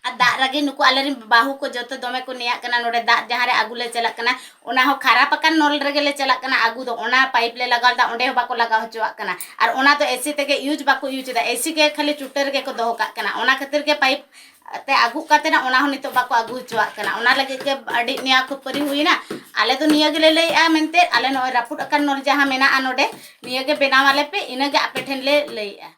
ᱟᱨ ᱫᱟᱜ ᱨᱮᱜᱮ ᱱᱩᱠᱩ ᱟᱞᱮᱨᱮᱱ ᱵᱟᱹᱦᱩ ᱠᱚ ᱡᱚᱛᱚ ᱫᱚᱢᱮ ᱠᱚ ᱱᱮᱭᱟᱜ ᱠᱟᱱᱟ᱾ ᱱᱚᱰᱮ ᱫᱟᱜ ᱡᱟᱦᱟᱸ ᱨᱮ ᱟᱹᱜᱩ ᱞᱮ ᱪᱟᱞᱟᱜ ᱠᱟᱱᱟ, ᱚᱱᱟ ᱦᱚᱸ ᱠᱷᱟᱨᱟᱯ ᱟᱠᱟᱱ ᱱᱚᱞ ᱨᱮᱜᱮ ᱞᱮ ᱪᱟᱞᱟᱜ ᱠᱟᱱᱟ ᱟᱹᱜᱩ ᱫᱚ᱾ ᱚᱱᱟ ᱯᱟᱭᱤᱯ ᱞᱮ ᱞᱟᱜᱟᱣ ᱞᱮᱫᱟ, ᱚᱸᱰᱮ ᱦᱚᱸ ᱵᱟᱠᱚ ᱞᱟᱜᱟᱣ ᱦᱚᱪᱚᱣᱟᱜ ᱠᱟᱱᱟ᱾ ᱟᱨ ᱚᱱᱟ ᱫᱚ ᱮᱥᱤ ᱛᱮᱜᱮ ᱤᱭᱩᱡᱽ ᱵᱟᱠᱚ ᱤᱭᱩᱡᱽ ᱮᱫᱟ, ᱮᱥᱤ ᱜᱮ ᱠᱷᱟᱹᱞᱤ ᱪᱩᱴᱟᱹ ᱨᱮᱜᱮ ᱠᱚ ᱫᱚᱦᱚ ᱠᱟᱜ ᱠᱟᱱᱟ᱾ ᱚᱱᱟ ᱠᱷᱟᱹᱛᱤᱨ ᱜᱮ ᱯᱟᱭᱤᱯ ᱛᱮ ᱟᱹᱜᱩᱜ ᱠᱟᱛᱮ ᱱᱟ ᱚᱱᱟ ᱦᱚᱸ ᱱᱤᱛᱚᱜ ᱵᱟᱠᱚ ᱟᱹᱜᱩ ᱦᱚᱪᱚᱣᱟᱜ ᱠᱟᱱᱟ᱾ ᱚᱱᱟ ᱞᱟᱹᱜᱤᱫ ᱜᱮ ᱟᱹᱰᱤ ᱱᱮᱭᱟ ᱠᱷᱟᱹᱯᱟᱹᱨᱤ ᱦᱩᱭᱱᱟ᱾ ᱟᱞᱮ ᱫᱚ ᱱᱤᱭᱟᱹ ᱜᱮᱞᱮ ᱞᱟᱹᱭᱮᱜᱼᱟ ᱢᱮᱱᱛᱮ, ᱟᱞᱮ ᱱᱚᱜᱼᱚᱭ ᱨᱟᱹᱯᱩᱫ ᱟᱠᱟᱱ ᱱᱚᱞ ᱡᱟᱦᱟᱸ ᱢᱮᱱᱟᱜᱼᱟ ᱱᱚᱰᱮ, ᱱᱤᱭᱟᱹ ᱜᱮ ᱵᱮᱱᱟᱣ ᱟᱞᱮ ᱯᱮ, ᱤᱱᱟᱹ ᱜᱮ ᱟᱯᱮ ᱴᱷᱮᱱ ᱞᱮ ᱞᱟᱹᱭᱮᱜᱼᱟ᱾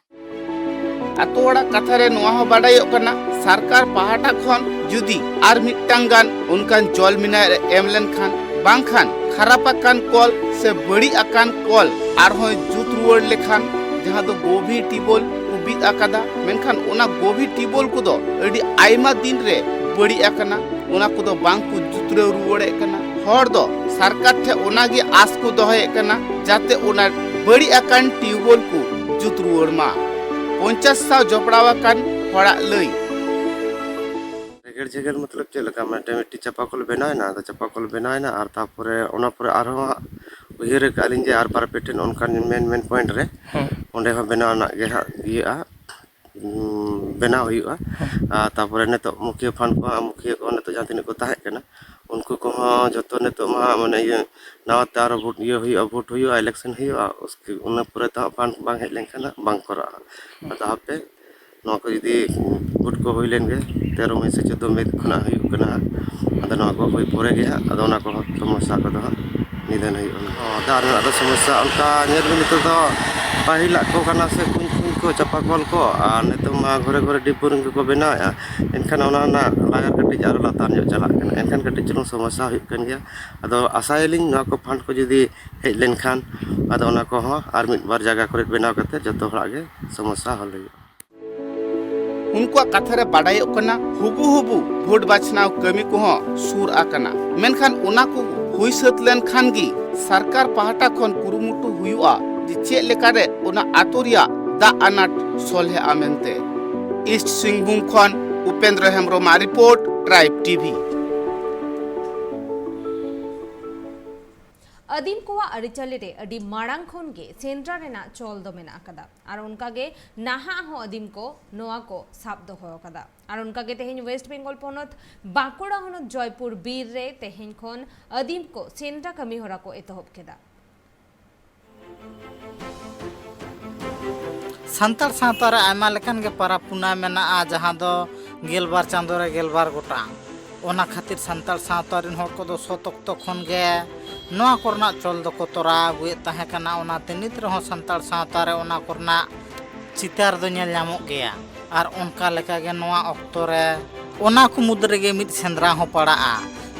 ᱟᱛᱳ ᱦᱚᱲᱟᱜ ᱠᱟᱛᱷᱟ ᱨᱮ ᱱᱚᱣᱟ ᱦᱚᱸ ᱵᱟᱰᱟᱭᱚᱜ ᱠᱟᱱᱟ, ᱥᱚᱨᱠᱟᱨ ᱯᱟᱦᱴᱟ ᱠᱷᱚᱱ ᱡᱩᱫᱤ ᱟᱨ ᱢᱤᱫᱴᱟᱝ ᱜᱟᱱ ᱚᱱᱠᱟᱱ ᱡᱚᱞ ᱢᱤᱱᱟᱨ ᱮ ᱮᱢ ᱞᱮᱱᱠᱷᱟᱱ, ᱵᱟᱝᱠᱷᱟᱱ ᱠᱷᱟᱨᱟᱯ ᱟᱠᱟᱱ ᱠᱚᱞ ᱥᱮ ᱵᱟᱹᱲᱤᱡ ᱟᱠᱟᱱ ᱠᱚᱞ ᱟᱨᱦᱚᱸᱭ ᱡᱩᱛ ᱨᱩᱣᱟᱹᱲ ᱞᱮᱠᱷᱟᱱ, ᱡᱟᱦᱟᱸ ᱫᱚ ᱜᱚᱵᱷᱤ ᱴᱤᱵᱚᱞ ᱠᱚ ᱵᱤᱫ ᱟᱠᱟᱫᱟ, ᱢᱮᱱᱠᱷᱟᱱ ᱚᱱᱟ ᱜᱚᱵᱷᱤ ᱴᱤᱵᱚᱞ ᱠᱚᱫᱚ ᱟᱹᱰᱤ ᱟᱭᱢᱟ ᱫᱤᱱ ᱨᱮ ᱵᱟᱹᱲᱤᱡ ᱟᱠᱟᱱᱟ, ᱚᱱᱟ ᱠᱚᱫᱚ ᱵᱟᱝ ᱠᱚ ᱡᱩᱛᱨᱟᱹᱣ ᱨᱩᱣᱟᱹᱲᱮᱫ ᱠᱟᱱᱟ᱾ ᱦᱚᱲ ᱫᱚ ᱥᱚᱨᱠᱟᱨ ᱴᱷᱮᱱ ᱚᱱᱟᱜᱮ ᱟᱥ ᱠᱚ ᱫᱚᱦᱚᱭᱮᱫ ᱠᱟᱱᱟ, ᱡᱟᱛᱮ ᱚᱱᱟ ᱵᱟᱹᱲᱤᱡ ᱟᱠᱟᱱ ᱴᱤᱭᱩᱵᱚᱞ ᱠᱚ ᱡᱩᱛ ᱨᱩᱣᱟᱹᱲ ᱢᱟ᱾ ᱯᱚᱧᱪᱟᱭᱮᱛ ᱥᱟᱶ ᱡᱚᱯᱲᱟᱣ ᱟᱠᱟᱱ ᱦᱚᱲᱟᱜ ᱞᱟᱹᱭ᱾ ᱡᱮᱜᱮᱲ ᱡᱮᱜᱮᱲ ᱢᱚᱛᱞᱚᱵ ᱪᱮᱫ ᱞᱮᱠᱟ, ᱢᱤᱫᱴᱮᱱ ᱢᱤᱫᱴᱤᱡ ᱪᱟᱯᱟ ᱠᱚᱞ ᱵᱮᱱᱟᱣ ᱮᱱᱟ, ᱟᱫᱚ ᱪᱟᱯᱟ ᱠᱚᱞ ᱵᱮᱱᱟᱣ ᱮᱱᱟ, ᱟᱨ ᱛᱟᱨᱯᱚᱨᱮ ᱚᱱᱟ ᱯᱚᱨᱮ ᱟᱨᱦᱚᱸ ᱦᱟᱸᱜ ᱩᱭᱦᱟᱹᱨ ᱟᱠᱟᱫ ᱞᱤᱧ ᱡᱮ ᱟᱨ ᱵᱟᱨ ᱯᱮ ᱴᱷᱮᱱ ᱚᱱᱠᱟᱱ ᱢᱮᱱ ᱢᱮᱱ ᱯᱚᱭᱮᱱᱴ ᱨᱮ ᱚᱸᱰᱮ ᱦᱚᱸ ᱵᱮᱱᱟᱣ ᱨᱮᱱᱟᱜ ᱜᱮ ᱦᱟᱸᱜ ᱤᱭᱟᱹᱜᱼᱟ, ᱩᱸ, ᱵᱮᱱᱟᱣ ᱦᱩᱭᱩᱜᱼᱟ᱾ ᱟᱨ ᱛᱟᱨᱯᱚᱨᱮ ᱱᱤᱛᱚᱜ ᱢᱩᱠᱷᱤᱭᱟᱹ ᱯᱷᱟᱱᱰ ᱠᱚ ᱦᱟᱸᱜ, ᱢᱩᱠᱷᱤᱭᱟᱹ ᱠᱚ ᱱᱤᱛᱚᱜ ᱡᱟᱦᱟᱸ ᱛᱤᱱᱟᱹᱜ ᱠᱚ ᱛᱟᱦᱮᱸ ᱠᱟᱱᱟ, ᱩᱱᱠᱩ ᱠᱚᱦᱚᱸ ᱡᱚᱛᱚ ᱱᱤᱛᱚᱜ ᱢᱟ ᱦᱟᱸᱜ ᱢᱟᱱᱮ ᱤᱭᱟᱹ ᱱᱟᱣᱟ ᱛᱮ ᱟᱨᱚ ᱵᱷᱳᱴ ᱤᱭᱟᱹ ᱦᱩᱭᱩᱜᱼᱟ, ᱵᱷᱳᱴ ᱦᱩᱭᱩᱜᱼᱟ, ᱤᱞᱮᱠᱥᱚᱱ ᱦᱩᱭᱩᱜᱼᱟ, ᱩᱥᱠᱮ ᱤᱱᱟᱹ ᱯᱚᱨᱮ ᱛᱮ ᱦᱟᱸᱜ ᱯᱷᱟᱱᱰ ᱵᱟᱝ ᱦᱮᱡ ᱞᱮᱱᱠᱷᱟᱱ ᱦᱟᱸᱜ ᱵᱟᱝ ᱠᱚᱨᱟᱜᱼᱟ᱾ ᱟᱫᱚ ᱦᱟᱯᱮ ᱱᱚᱣᱟ ᱠᱚ ᱡᱩᱫᱤ ᱵᱷᱳᱴ ᱠᱚ ᱦᱩᱭ ᱞᱮᱱ ᱜᱮ, ᱛᱮᱨᱚ ᱢᱮ ᱥᱮ ᱪᱳᱫᱽᱫᱳ ᱢᱮ ᱠᱷᱚᱱᱟᱜ ᱦᱩᱭᱩᱜ ᱠᱟᱱᱟ ᱦᱟᱸᱜ, ᱟᱫᱚ ᱱᱚᱣᱟ ᱠᱚ ᱦᱩᱭ ᱯᱚᱨᱮ ᱜᱮ ᱦᱟᱸᱜ ᱟᱫᱚ ᱚᱱᱟ ᱠᱚᱦᱚᱸ ᱥᱚᱢᱚᱥᱥᱟ ᱠᱚᱫᱚ ᱦᱟᱸᱜ ᱱᱤᱫᱷᱟᱹᱱ ᱦᱩᱭᱩᱜᱼᱟ᱾ ᱦᱚᱸ, ᱫᱟᱜ ᱨᱮᱱᱟᱜ ᱫᱚ ᱥᱚᱢᱚᱥᱥᱟ ᱚᱱᱠᱟ ᱧᱮᱞ ᱵᱤᱱ, ᱱᱤᱛᱚᱜ ᱫᱚ ᱯᱟᱹᱦᱤᱞᱟᱜ ᱠᱚ ᱠᱟᱱᱟ ᱥᱮ ᱠᱩᱧ ᱠᱩᱧ ᱠᱚ, ᱪᱟᱯᱟ ᱠᱚᱞ ᱠᱚ, ᱟᱨ ᱱᱤᱛᱚᱜ ᱢᱟ ᱜᱷᱚᱨᱮ ᱜᱷᱚᱨᱮ ᱰᱤᱯ ᱵᱳᱨᱤᱝ ᱠᱚᱠᱚ ᱵᱮᱱᱟᱣᱮᱫᱼᱟ, ᱮᱱᱠᱷᱟᱱ ᱚᱱᱟ ᱨᱮᱱᱟᱜ ᱞᱟᱭᱟᱨ ᱠᱟᱹᱴᱤᱡ ᱟᱨᱚ ᱞᱟᱛᱟᱨ ᱧᱚᱜ ᱪᱟᱞᱟᱜ ᱠᱟᱱᱟ, ᱮᱱᱠᱷᱟᱱ ᱠᱟᱹᱴᱤᱡ ᱪᱩᱞᱩᱝ ᱥᱚᱢᱚᱥᱥᱟ ᱦᱩᱭᱩᱜ ᱠᱟᱱ ᱜᱮᱭᱟ᱾ ᱟᱫᱚ ᱟᱥᱟᱭᱟᱞᱤᱧ ᱱᱚᱣᱟ ᱠᱚ ᱯᱷᱟᱱᱰ ᱠᱚ ᱡᱩᱫᱤ ᱦᱮᱡ ᱞᱮᱱᱠᱷᱟᱱ, ᱟᱫᱚ ᱚᱱᱟ ᱠᱚᱦᱚᱸ ᱟᱨ ᱢᱤᱫ ᱵᱟᱨ ᱡᱟᱭᱜᱟ ᱠᱚᱨᱮ ᱵᱮᱱᱟᱣ ᱠᱟᱛᱮ ᱡᱚᱛᱚ ᱦᱚᱲᱟᱜ ᱜᱮ ᱥᱚᱢᱚᱥᱥᱟ ᱦᱚᱞ ᱦᱩᱭᱩᱜᱼᱟ᱾ ᱩᱱᱠᱩᱣᱟᱜ ᱠᱟᱛᱷᱟ ᱨᱮ ᱵᱟᱰᱟᱭᱚᱜ ᱠᱟᱱᱟ, ᱦᱩᱵᱩ ᱦᱩᱵᱩ ᱵᱷᱳᱴ ᱵᱟᱪᱷᱱᱟᱣ ᱠᱟᱹᱢᱤ ᱠᱚᱦᱚᱸ ᱥᱩᱨ ᱟᱠᱟᱱᱟ, ᱢᱮᱱᱠᱷᱟᱱ ᱚᱱᱟ ᱠᱚ ᱦᱩᱭ ᱥᱟᱹᱛ ᱞᱮᱱᱠᱷᱟᱱ ᱜᱮ ᱥᱚᱨᱠᱟᱨ ᱯᱟᱦᱴᱟ ᱠᱷᱚᱱ ᱠᱩᱨᱩᱢᱩᱴᱩ ᱦᱩᱭᱩᱜᱼᱟ ᱡᱮ ᱪᱮᱫ ᱞᱮᱠᱟᱨᱮ ᱚᱱᱟ ᱟᱛᱳ ᱨᱮᱭᱟᱜ ᱫᱟᱜ ᱟᱱᱟᱴ ᱥᱚᱞᱦᱮᱜᱼᱟ ᱢᱮᱱᱛᱮ᱾ ᱤᱥᱴ ᱥᱤᱝᱵᱷᱩᱢ ᱠᱷᱚᱱ ᱩᱯᱮᱱᱫᱨᱚ ᱦᱮᱢᱵᱨᱚᱢᱟᱜ ᱨᱤᱯᱳᱨᱴ, Tribe T V. ᱟᱹᱫᱤᱢ ᱠᱚᱣᱟᱜ ᱟᱹᱨᱤᱪᱟᱹᱞᱤ ᱨᱮ ᱟᱹᱰᱤ ᱢᱟᱲᱟᱝ ᱠᱷᱚᱱ ᱜᱮ ᱥᱮᱸᱫᱽᱨᱟ ᱨᱮᱱᱟᱜ ᱪᱚᱞ ᱫᱚ ᱢᱮᱱᱟᱜ ᱟᱠᱟᱫᱟ ᱟᱨ ᱚᱱᱠᱟ ᱜᱮ ᱱᱟᱦᱟᱜ ᱦᱚᱸ ᱟᱹᱫᱤᱢ ᱠᱚ ᱱᱚᱣᱟ ᱠᱚ ᱥᱟᱵ ᱫᱚᱦᱚ ᱟᱠᱟᱫᱟ᱾ ᱟᱨ ᱚᱱᱠᱟ ᱜᱮ ᱛᱮᱦᱮᱧ ᱣᱮᱥᱴ ᱵᱮᱝᱜᱚᱞ ᱯᱚᱱᱚᱛ ᱵᱟᱸᱠᱩᱲᱟ ᱦᱚᱱᱚᱛ ᱡᱚᱭᱯᱩᱨ ᱵᱤᱨ ᱨᱮ ᱛᱮᱦᱮᱧ ᱠᱷᱚᱱ ᱟᱹᱫᱤᱢ ᱠᱚ ᱥᱮᱸᱫᱽᱨᱟ ᱠᱟᱹᱢᱤ ᱦᱚᱨᱟ ᱠᱚ ᱮᱛᱚᱦᱚᱵ ᱠᱮᱫᱟ᱾ ᱥᱟᱱᱛᱟᱲ ᱥᱟᱶᱛᱟ ᱨᱮ ᱟᱭᱢᱟ ᱞᱮᱠᱟᱱ ᱜᱮ ᱯᱟᱨᱟᱵᱽ ᱯᱩᱱᱟᱹᱭ ᱢᱮᱱᱟᱜᱼᱟ, ᱡᱟᱦᱟᱸ ᱫᱚ ᱜᱮᱞᱵᱟᱨ ᱪᱟᱸᱫᱳ ᱨᱮ ᱜᱮᱞᱵᱟᱨ ᱜᱚᱴᱟᱝ᱾ ᱚᱱᱟ ᱠᱷᱟᱹᱛᱤᱨ ᱥᱟᱱᱛᱟᱲ ᱥᱟᱶᱛᱟ ᱨᱮᱱ ᱦᱚᱲ ᱠᱚᱫᱚ ᱥᱚᱛ ᱚᱠᱛᱚ ᱠᱷᱚᱱ ᱜᱮ ᱱᱚᱣᱟ ᱠᱚᱨᱮᱱᱟᱜ ᱪᱚᱞ ᱫᱚᱠᱚ ᱛᱚᱨᱟᱣ ᱟᱹᱜᱩᱭᱮᱫ ᱛᱟᱦᱮᱸ ᱠᱟᱱᱟ᱾ ᱚᱱᱟᱛᱮ ᱱᱤᱛ ᱨᱮᱦᱚᱸ ᱥᱟᱱᱛᱟᱲ ᱥᱟᱶᱛᱟ ᱨᱮ ᱚᱱᱟ ᱠᱚᱨᱮᱱᱟᱜ ᱪᱤᱛᱟᱹᱨ ᱫᱚ ᱧᱮᱞ ᱧᱟᱢᱚᱜ ᱜᱮᱭᱟ᱾ ᱟᱨ ᱚᱱᱠᱟ ᱞᱮᱠᱟᱜᱮ ᱱᱚᱣᱟ ᱚᱠᱛᱚ ᱨᱮ ᱚᱱᱟ ᱠᱚ ᱢᱩᱫᱽ ᱨᱮᱜᱮ ᱢᱤᱫ ᱥᱮᱸᱫᱽᱨᱟ ᱦᱚᱸ ᱯᱟᱲᱟᱜᱼᱟ,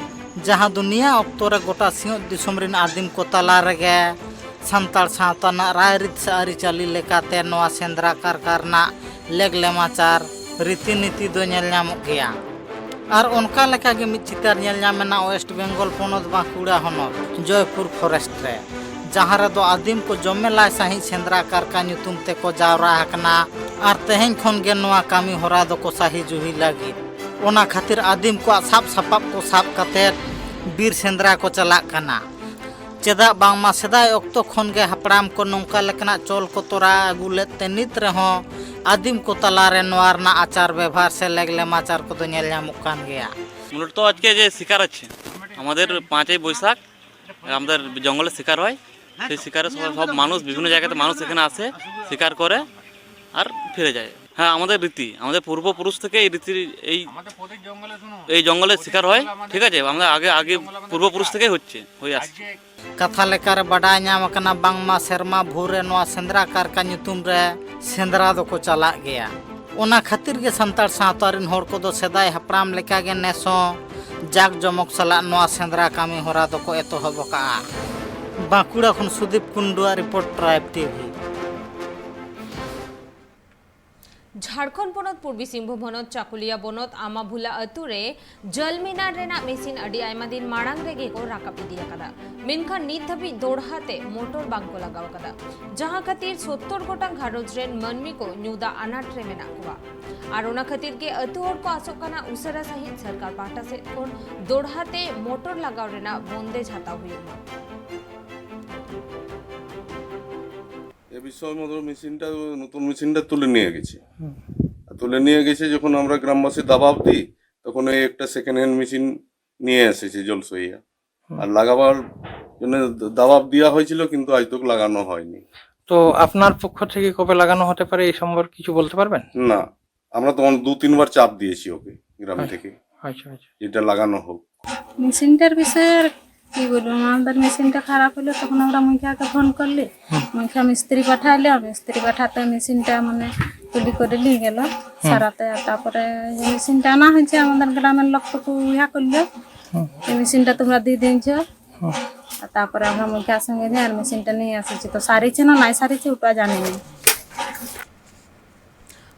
ᱡᱟᱦᱟᱸ ᱫᱚ ᱱᱤᱭᱟᱹ ᱚᱠᱛᱚ ᱨᱮ ᱜᱚᱴᱟ ᱥᱤᱧᱚᱛ ᱫᱤᱥᱚᱢ ᱨᱮᱱ ᱟᱹᱫᱤᱢ ᱠᱚ ᱛᱟᱞᱟ ᱨᱮᱜᱮ ᱥᱟᱱᱛᱟᱲ ᱥᱟᱶᱛᱟ ᱨᱮᱱᱟᱜ ᱨᱟᱭᱨᱤᱛ ᱥᱮ ᱟᱹᱨᱤᱪᱟᱹᱞᱤ ᱞᱮᱠᱟᱛᱮ ᱱᱚᱣᱟ ᱥᱮᱸᱫᱽᱨᱟ ᱠᱟᱨᱠᱟ ᱨᱮᱱᱟᱜ ᱞᱮᱜ ᱞᱮᱢᱟᱪᱟᱨ ᱨᱤᱛᱤ ᱱᱤᱛᱤ ᱫᱚ ᱧᱮᱞ ᱧᱟᱢᱚᱜ ᱜᱮᱭᱟ᱾ ᱟᱨ ᱚᱱᱠᱟ ᱞᱮᱠᱟᱜᱮ ᱢᱤᱫ ᱪᱤᱛᱟᱹᱨ ᱧᱮᱞ ᱧᱟᱢ ᱮᱱᱟ ᱳᱭᱮᱥᱴ ᱵᱮᱝᱜᱚᱞ ᱯᱚᱱᱚᱛ ᱵᱟᱸᱠᱩᱲᱟ ᱦᱚᱱᱚᱛ ᱡᱚᱭᱯᱩᱨ ᱯᱷᱚᱨᱮᱥᱴ ᱨᱮ, ᱡᱟᱦᱟᱸ ᱨᱮᱫᱚ ᱟᱹᱫᱤᱢ ᱠᱚ ᱡᱚᱢᱮᱞᱟᱭ ᱥᱟᱺᱦᱤᱡ ᱥᱮᱸᱫᱽᱨᱟ ᱠᱟᱨᱠᱟ ᱧᱩᱛᱩᱢ ᱛᱮᱠᱚ ᱡᱟᱣᱨᱟ ᱟᱠᱟᱱᱟ᱾ ᱟᱨ ᱛᱮᱦᱮᱧ ᱠᱷᱚᱱ ᱜᱮ ᱱᱚᱣᱟ ᱠᱟᱹᱢᱤ ᱦᱚᱨᱟ ᱫᱚᱠᱚ ᱥᱟᱹᱦᱤ ᱡᱩᱦᱤ ᱞᱟᱹᱜᱤᱫ ᱚᱱᱟ ᱠᱷᱟᱹᱛᱤᱨ ᱟᱹᱫᱤᱢ ᱠᱚᱣᱟᱜ ᱥᱟᱵ ᱥᱟᱯᱟᱵ ᱠᱚ ᱥᱟᱵ ᱠᱟᱛᱮᱫ ᱵᱤᱨ ᱥᱮᱸᱫᱽᱨᱟ ᱠᱚ ᱪᱟᱞᱟᱜ ᱠᱟᱱᱟ᱾ ᱪᱮᱫᱟᱜ ᱵᱟᱝᱢᱟ ᱥᱮᱫᱟᱭ ᱚᱠᱛᱚ ᱠᱷᱚᱱ ᱜᱮ ᱦᱟᱯᱲᱟᱢ ᱠᱚ ᱱᱚᱝᱠᱟ ᱞᱮᱠᱟᱱᱟᱜ ᱪᱚᱞ ᱠᱚ ᱛᱚᱨᱟ ᱟᱹᱜᱩ ᱞᱮᱫ ᱛᱮ ᱱᱤᱛ ᱨᱮᱦᱚᱸ ᱟᱹᱫᱤᱢ ᱠᱚ ᱛᱟᱞᱟ ᱨᱮ ᱱᱚᱣᱟ ᱨᱮᱱᱟᱜ ᱟᱪᱟᱨ ᱵᱮᱵᱷᱟᱨ ᱥᱮ ᱞᱮᱜ ᱞᱮᱢᱟᱪᱟᱨ ᱠᱚᱫᱚ ᱧᱮᱞ ᱧᱟᱢᱚᱜ ᱠᱟᱱ ᱜᱮᱭᱟ᱾ মূলত আজকে যে শিকার হচ্ছে, আমাদের পাঁচই বৈশাখ আমাদের জঙ্গলে শিকার হয়। সেই শিকারে সব সব মানুষ, বিভিন্ন জায়গাতে মানুষ এখানে আসে, শিকার করে আর ফিরে যায়। হ্যাঁ, আমাদের রীতি, আমাদের পূর্বপুরুষ থেকে এই রীতি, এই এই জঙ্গলে শিকার হয়। ঠিক আছে, আমরা আগে আগে পূর্বপুরুষ থেকেই হচ্ছে, হয়ে আসছে। ᱠᱟᱛᱷᱟ ᱞᱮᱠᱟᱨᱮ ᱵᱟᱰᱟᱭ ᱧᱟᱢ ᱟᱠᱟᱱᱟ, ᱵᱟᱝᱢᱟ ᱥᱮᱨᱢᱟ ᱵᱷᱳᱨ ᱨᱮ ᱱᱚᱣᱟ ᱥᱮᱸᱫᱽᱨᱟ ᱠᱟᱨᱠᱟ ᱧᱩᱛᱩᱢ ᱨᱮ ᱥᱮᱸᱫᱽᱨᱟ ᱫᱚᱠᱚ ᱪᱟᱞᱟᱜ ᱜᱮᱭᱟ᱾ ᱚᱱᱟ ᱠᱷᱟᱹᱛᱤᱨ ᱜᱮ ᱥᱟᱱᱛᱟᱲ ᱥᱟᱶᱛᱟ ᱨᱮᱱ ᱦᱚᱲ ᱠᱚᱫᱚ ᱥᱮᱫᱟᱭ ᱦᱟᱯᱲᱟᱢ ᱞᱮᱠᱟᱜᱮ ᱱᱮᱥ ᱦᱚᱸ ᱡᱟᱠ ᱡᱚᱢᱚᱠ ᱥᱟᱞᱟᱜ ᱱᱚᱣᱟ ᱥᱮᱸᱫᱽᱨᱟ ᱠᱟᱹᱢᱤ ᱦᱚᱨᱟ ᱫᱚᱠᱚ ᱮᱛᱚᱦᱚᱵ ᱟᱠᱟᱫᱼᱟ᱾ ᱵᱟᱸᱠᱩᱲᱟ ᱠᱷᱚᱱ ᱥᱩᱫᱤᱯ ᱠᱩᱱᱰᱩᱣᱟᱜ ᱨᱤᱯᱳᱨᱴ, ᱴᱨᱟᱭᱤᱵᱽ ᱴᱤᱵᱷᱤ᱾ ᱡᱷᱟᱲᱠᱷᱚᱸᱰ ᱯᱚᱱᱚᱛ ᱯᱩᱨᱵᱤ ᱥᱤᱝᱵᱷᱩᱢ ᱦᱚᱱᱚᱛ ᱪᱟᱠᱩᱞᱤᱭᱟ ᱵᱚᱱᱚᱛ ᱟᱢᱟᱵᱷᱩᱞᱟ ᱟᱹᱛᱩ ᱨᱮ ᱡᱚᱞ ᱢᱤᱱᱟᱨ ᱨᱮᱱᱟᱜ ᱢᱮᱥᱤᱱ ᱟᱹᱰᱤ ᱟᱭᱢᱟ ᱫᱤᱱ ᱢᱟᱲᱟᱝ ᱨᱮᱜᱮ ᱠᱚ ᱨᱟᱠᱟᱵ ᱤᱫᱤ ᱟᱠᱟᱫᱟ, ᱢᱮᱱᱠᱷᱟᱱ ᱱᱤᱛ ᱫᱷᱟᱹᱵᱤᱡ ᱫᱚᱲᱦᱟ ᱛᱮ ᱢᱚᱴᱚᱨ ᱵᱟᱝ ᱠᱚ ᱞᱟᱜᱟᱣ ᱟᱠᱟᱫᱟ, ᱡᱟᱦᱟᱸ ᱠᱷᱟᱹᱛᱤᱨ ᱥᱚᱛᱛᱚᱨ ᱜᱚᱴᱟᱝ ᱜᱷᱟᱨᱚᱸᱡᱽ ᱨᱮᱱ ᱢᱟᱹᱱᱢᱤ ᱠᱚ ᱧᱩ ᱫᱟᱜ ᱟᱱᱟᱴ ᱨᱮ ᱢᱮᱱᱟᱜ ᱠᱚᱣᱟ᱾ ᱟᱨ ᱚᱱᱟ ᱠᱷᱟᱹᱛᱤᱨ ᱜᱮ ᱟᱹᱛᱩ ᱦᱚᱲ ᱠᱚ ᱟᱥᱚᱜ ᱠᱟᱱᱟ ᱩᱥᱟᱹᱨᱟ ᱥᱟᱺᱦᱤᱡ ᱥᱚᱨᱠᱟᱨ ᱯᱟᱦᱴᱟ ᱥᱮᱫ ᱠᱷᱚᱱ ᱫᱚᱲᱦᱟ ᱛᱮ ᱢᱚᱴᱚᱨ ᱞᱟᱜᱟᱣ ᱨᱮᱱᱟᱜ ᱵᱚᱱᱫᱮᱡ ᱦᱟᱛᱟᱣ ᱦᱩᱭᱩᱜ ᱢᱟ᱾ এ বিষয়ে মতো মেশিনটা, নতুন মেশিনটা তুলে নিয়ে গেছে। আর তুলে নিয়ে গেছে, যখন আমরা গ্রামবাসী দাবাব দিই, তখন এই একটা সেকেন্ড হ্যান্ড মেশিন নিয়ে এসেছে জলসইয়া। আর লাগাবার জন্য দাবাব দেওয়া হয়েছিল, কিন্তু আজ তক লাগানো হয়নি। তো আপনার পক্ষ থেকে কবে লাগানো হতে পারে এই সম্পর্কে কিছু বলতে পারবেন? না, আমরা তো অন- দু তিনবার চাপ দিয়েছি ওকে গ্রাম থেকে, আচ্ছা আচ্ছা। এটা লাগানো হোক। মেশিনটার বিষয়ে আর কি বলবো, আমাদের মেশিনটা খারাপ হলো, তখন আমরা মুখিয়াকে ফোন করলি। মুখিয়া মিস্ত্রি পাঠাইলে, মিস্ত্রি পাঠাতে মেশিনটা মানে তুলি করে নিয়ে গেল সারাতে। আর তারপরে যে মেশিনটা আনা হয়েছে, আমাদের গ্রামের লোক তো খুব ইয়া করলো, এই মেশিনটা তোমরা দিয়ে দিয়েছ। আর তারপরে আমরা মুখিয়ার সঙ্গে যাই আর মেশিনটা নিয়ে এসেছি। তো সারিছে না নাই সারিছে, ওটা জানি না।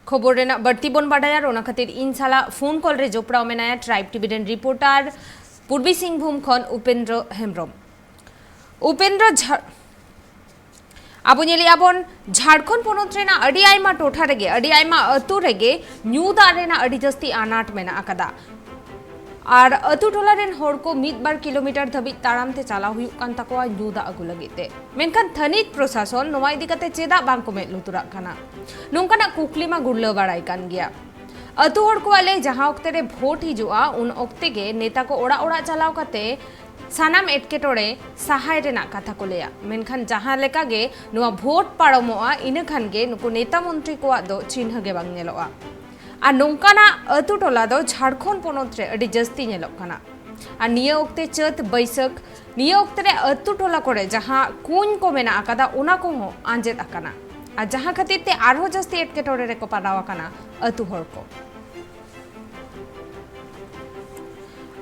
ᱠᱷᱚᱵᱚᱨ ᱨᱮᱱᱟᱜ ᱵᱟᱹᱲᱛᱤ ᱵᱚᱱ ᱵᱟᱰᱟᱭᱟ, ᱟᱨ ᱚᱱᱟ ᱠᱷᱟᱹᱛᱤᱨ ᱤᱧ ᱥᱟᱞᱟᱜ ᱯᱷᱳᱱ ᱠᱚᱞ ᱨᱮ ᱡᱚᱯᱲᱟᱣ ᱢᱮᱱᱟᱭᱟ ᱴᱨᱟᱭᱤᱵᱽ ᱴᱤᱵᱷᱤ ᱨᱮᱱ ᱨᱤᱯᱳᱨᱴᱟᱨ ᱯᱩᱨᱵᱤ ᱥᱤᱝᱵᱷᱩᱢ ᱠᱷᱚᱱ ᱩᱯᱮᱱᱫᱨᱚ ᱦᱮᱢᱵᱨᱚᱢ᱾ ᱩᱯᱮᱱᱫᱨᱚ ᱡᱷᱟ- ᱟᱵᱚ ᱧᱮᱞᱮᱜᱼᱟ ᱵᱚᱱ, ᱡᱷᱟᱲᱠᱷᱚᱸᱰ ᱯᱚᱱᱚᱛ ᱨᱮᱱᱟᱜ ᱟᱹᱰᱤ ᱟᱭᱢᱟ ᱴᱚᱴᱷᱟ ᱨᱮᱜᱮ ᱟᱹᱰᱤ ᱟᱭᱢᱟ ᱟᱹᱛᱩ ᱨᱮᱜᱮ ᱧᱩ ᱫᱟᱜ ᱨᱮᱱᱟᱜ ᱟᱹᱰᱤ ᱡᱟᱹᱥᱛᱤ ᱟᱱᱟᱴ ᱢᱮᱱᱟᱜ ᱟᱠᱟᱫᱟ᱾ ᱟᱨ ᱟᱹᱛᱩ ᱴᱚᱞᱟ ᱨᱮᱱ ᱦᱚᱲ ᱠᱚ ᱢᱤᱫ ᱵᱟᱨ ᱠᱤᱞᱳᱢᱤᱴᱟᱨ ᱫᱷᱟᱹᱵᱤᱡ ᱛᱟᱲᱟᱢ ᱛᱮ ᱪᱟᱞᱟᱣ ᱦᱩᱭᱩᱜ ᱠᱟᱱ ᱛᱟᱠᱚᱣᱟ ᱧᱩ ᱫᱟᱜ ᱟᱹᱜᱩ ᱞᱟᱹᱜᱤᱫ ᱛᱮ᱾ ᱢᱮᱱᱠᱷᱟᱱ ᱛᱷᱟᱹᱱᱤᱛ ᱯᱨᱚᱥᱟᱥᱚᱱ ᱱᱚᱣᱟ ᱤᱫᱤ ᱠᱟᱛᱮ ᱪᱮᱫᱟᱜ ᱵᱟᱝ ᱠᱚ ᱢᱮᱫ ᱞᱩᱛᱩᱨᱟᱜ ᱠᱟᱱᱟ? ᱱᱚᱝᱠᱟᱱᱟᱜ ᱠᱩᱠᱞᱤ ᱢᱟ ᱜᱩᱨᱞᱟᱹᱣ ᱵᱟᱲᱟᱭ ᱠᱟᱱ ᱜᱮᱭᱟ᱾ ᱟᱹᱛᱩ ᱦᱚᱲ ᱠᱚᱣᱟᱜ ᱞᱟᱹᱭ, ᱡᱟᱦᱟᱸ ᱚᱠᱛᱮ ᱨᱮ ᱵᱷᱳᱴ ᱦᱤᱡᱩᱜᱼᱟ, ᱩᱱ ᱚᱠᱛᱮ ᱜᱮ ᱱᱮᱛᱟ ᱠᱚ ᱚᱲᱟᱜ ᱚᱲᱟᱜ ᱪᱟᱞᱟᱣ ᱠᱟᱛᱮ ᱥᱟᱱᱟᱢ ᱮᱴᱠᱮᱴᱚᱬᱮ ᱥᱟᱦᱟᱭ ᱨᱮᱱᱟᱜ ᱠᱟᱛᱷᱟ ᱠᱚ ᱞᱟᱹᱭᱟ᱾ ᱢᱮᱱᱠᱷᱟᱱ ᱡᱟᱦᱟᱸ ᱞᱮᱠᱟ ᱜᱮ ᱱᱚᱣᱟ ᱵᱷᱳᱴ ᱯᱟᱨᱚᱢᱚᱜᱼᱟ, ᱤᱱᱟᱹ ᱠᱷᱟᱱ ᱜᱮ ᱱᱩᱠᱩ ᱱᱮᱛᱟ ᱢᱚᱱᱛᱨᱤ ᱠᱚᱣᱟᱜ ᱫᱚ ᱪᱤᱱᱦᱟᱹ ᱜᱮ ᱵᱟᱝ ᱧᱮᱞᱚᱜᱼᱟ᱾ ᱟᱨ ᱱᱚᱝᱠᱟᱱᱟᱜ ᱟᱹᱛᱩ ᱴᱚᱞᱟ ᱫᱚ ᱡᱷᱟᱲᱠᱷᱚᱸᱰ ᱯᱚᱱᱚᱛ ᱨᱮ ᱟᱹᱰᱤ ᱡᱟᱹᱥᱛᱤ ᱧᱮᱞᱚᱜ ᱠᱟᱱᱟ᱾ ᱟᱨ ᱱᱤᱭᱟᱹ ᱚᱠᱛᱮ ᱪᱟᱹᱛ ᱵᱟᱹᱭᱥᱟᱹᱠᱷ, ᱱᱤᱭᱟᱹ ᱚᱠᱛᱮ ᱨᱮ ᱟᱹᱛᱩ ᱴᱚᱞᱟ ᱠᱚᱨᱮ ᱡᱟᱦᱟᱸ ᱠᱩᱧ ᱠᱚ ᱢᱮᱱᱟᱜ ᱟᱠᱟᱫᱟ, ᱚᱱᱟ ᱠᱚᱦᱚᱸ ᱟᱸᱡᱮᱫ ᱟᱠᱟᱱᱟ᱾ ᱟᱨ ᱡᱟᱦᱟᱸ ᱠᱷᱟᱹᱛᱤᱨ ᱛᱮ ᱟᱨᱦᱚᱸ ᱡᱟᱹᱥᱛᱤ ᱮᱴᱠᱮᱴᱚᱬᱮ ᱨᱮᱠᱚ ᱯᱟᱲᱟᱣ ᱟᱠᱟᱱᱟ ᱟᱹᱛᱩ ᱦᱚᱲ ᱠᱚ᱾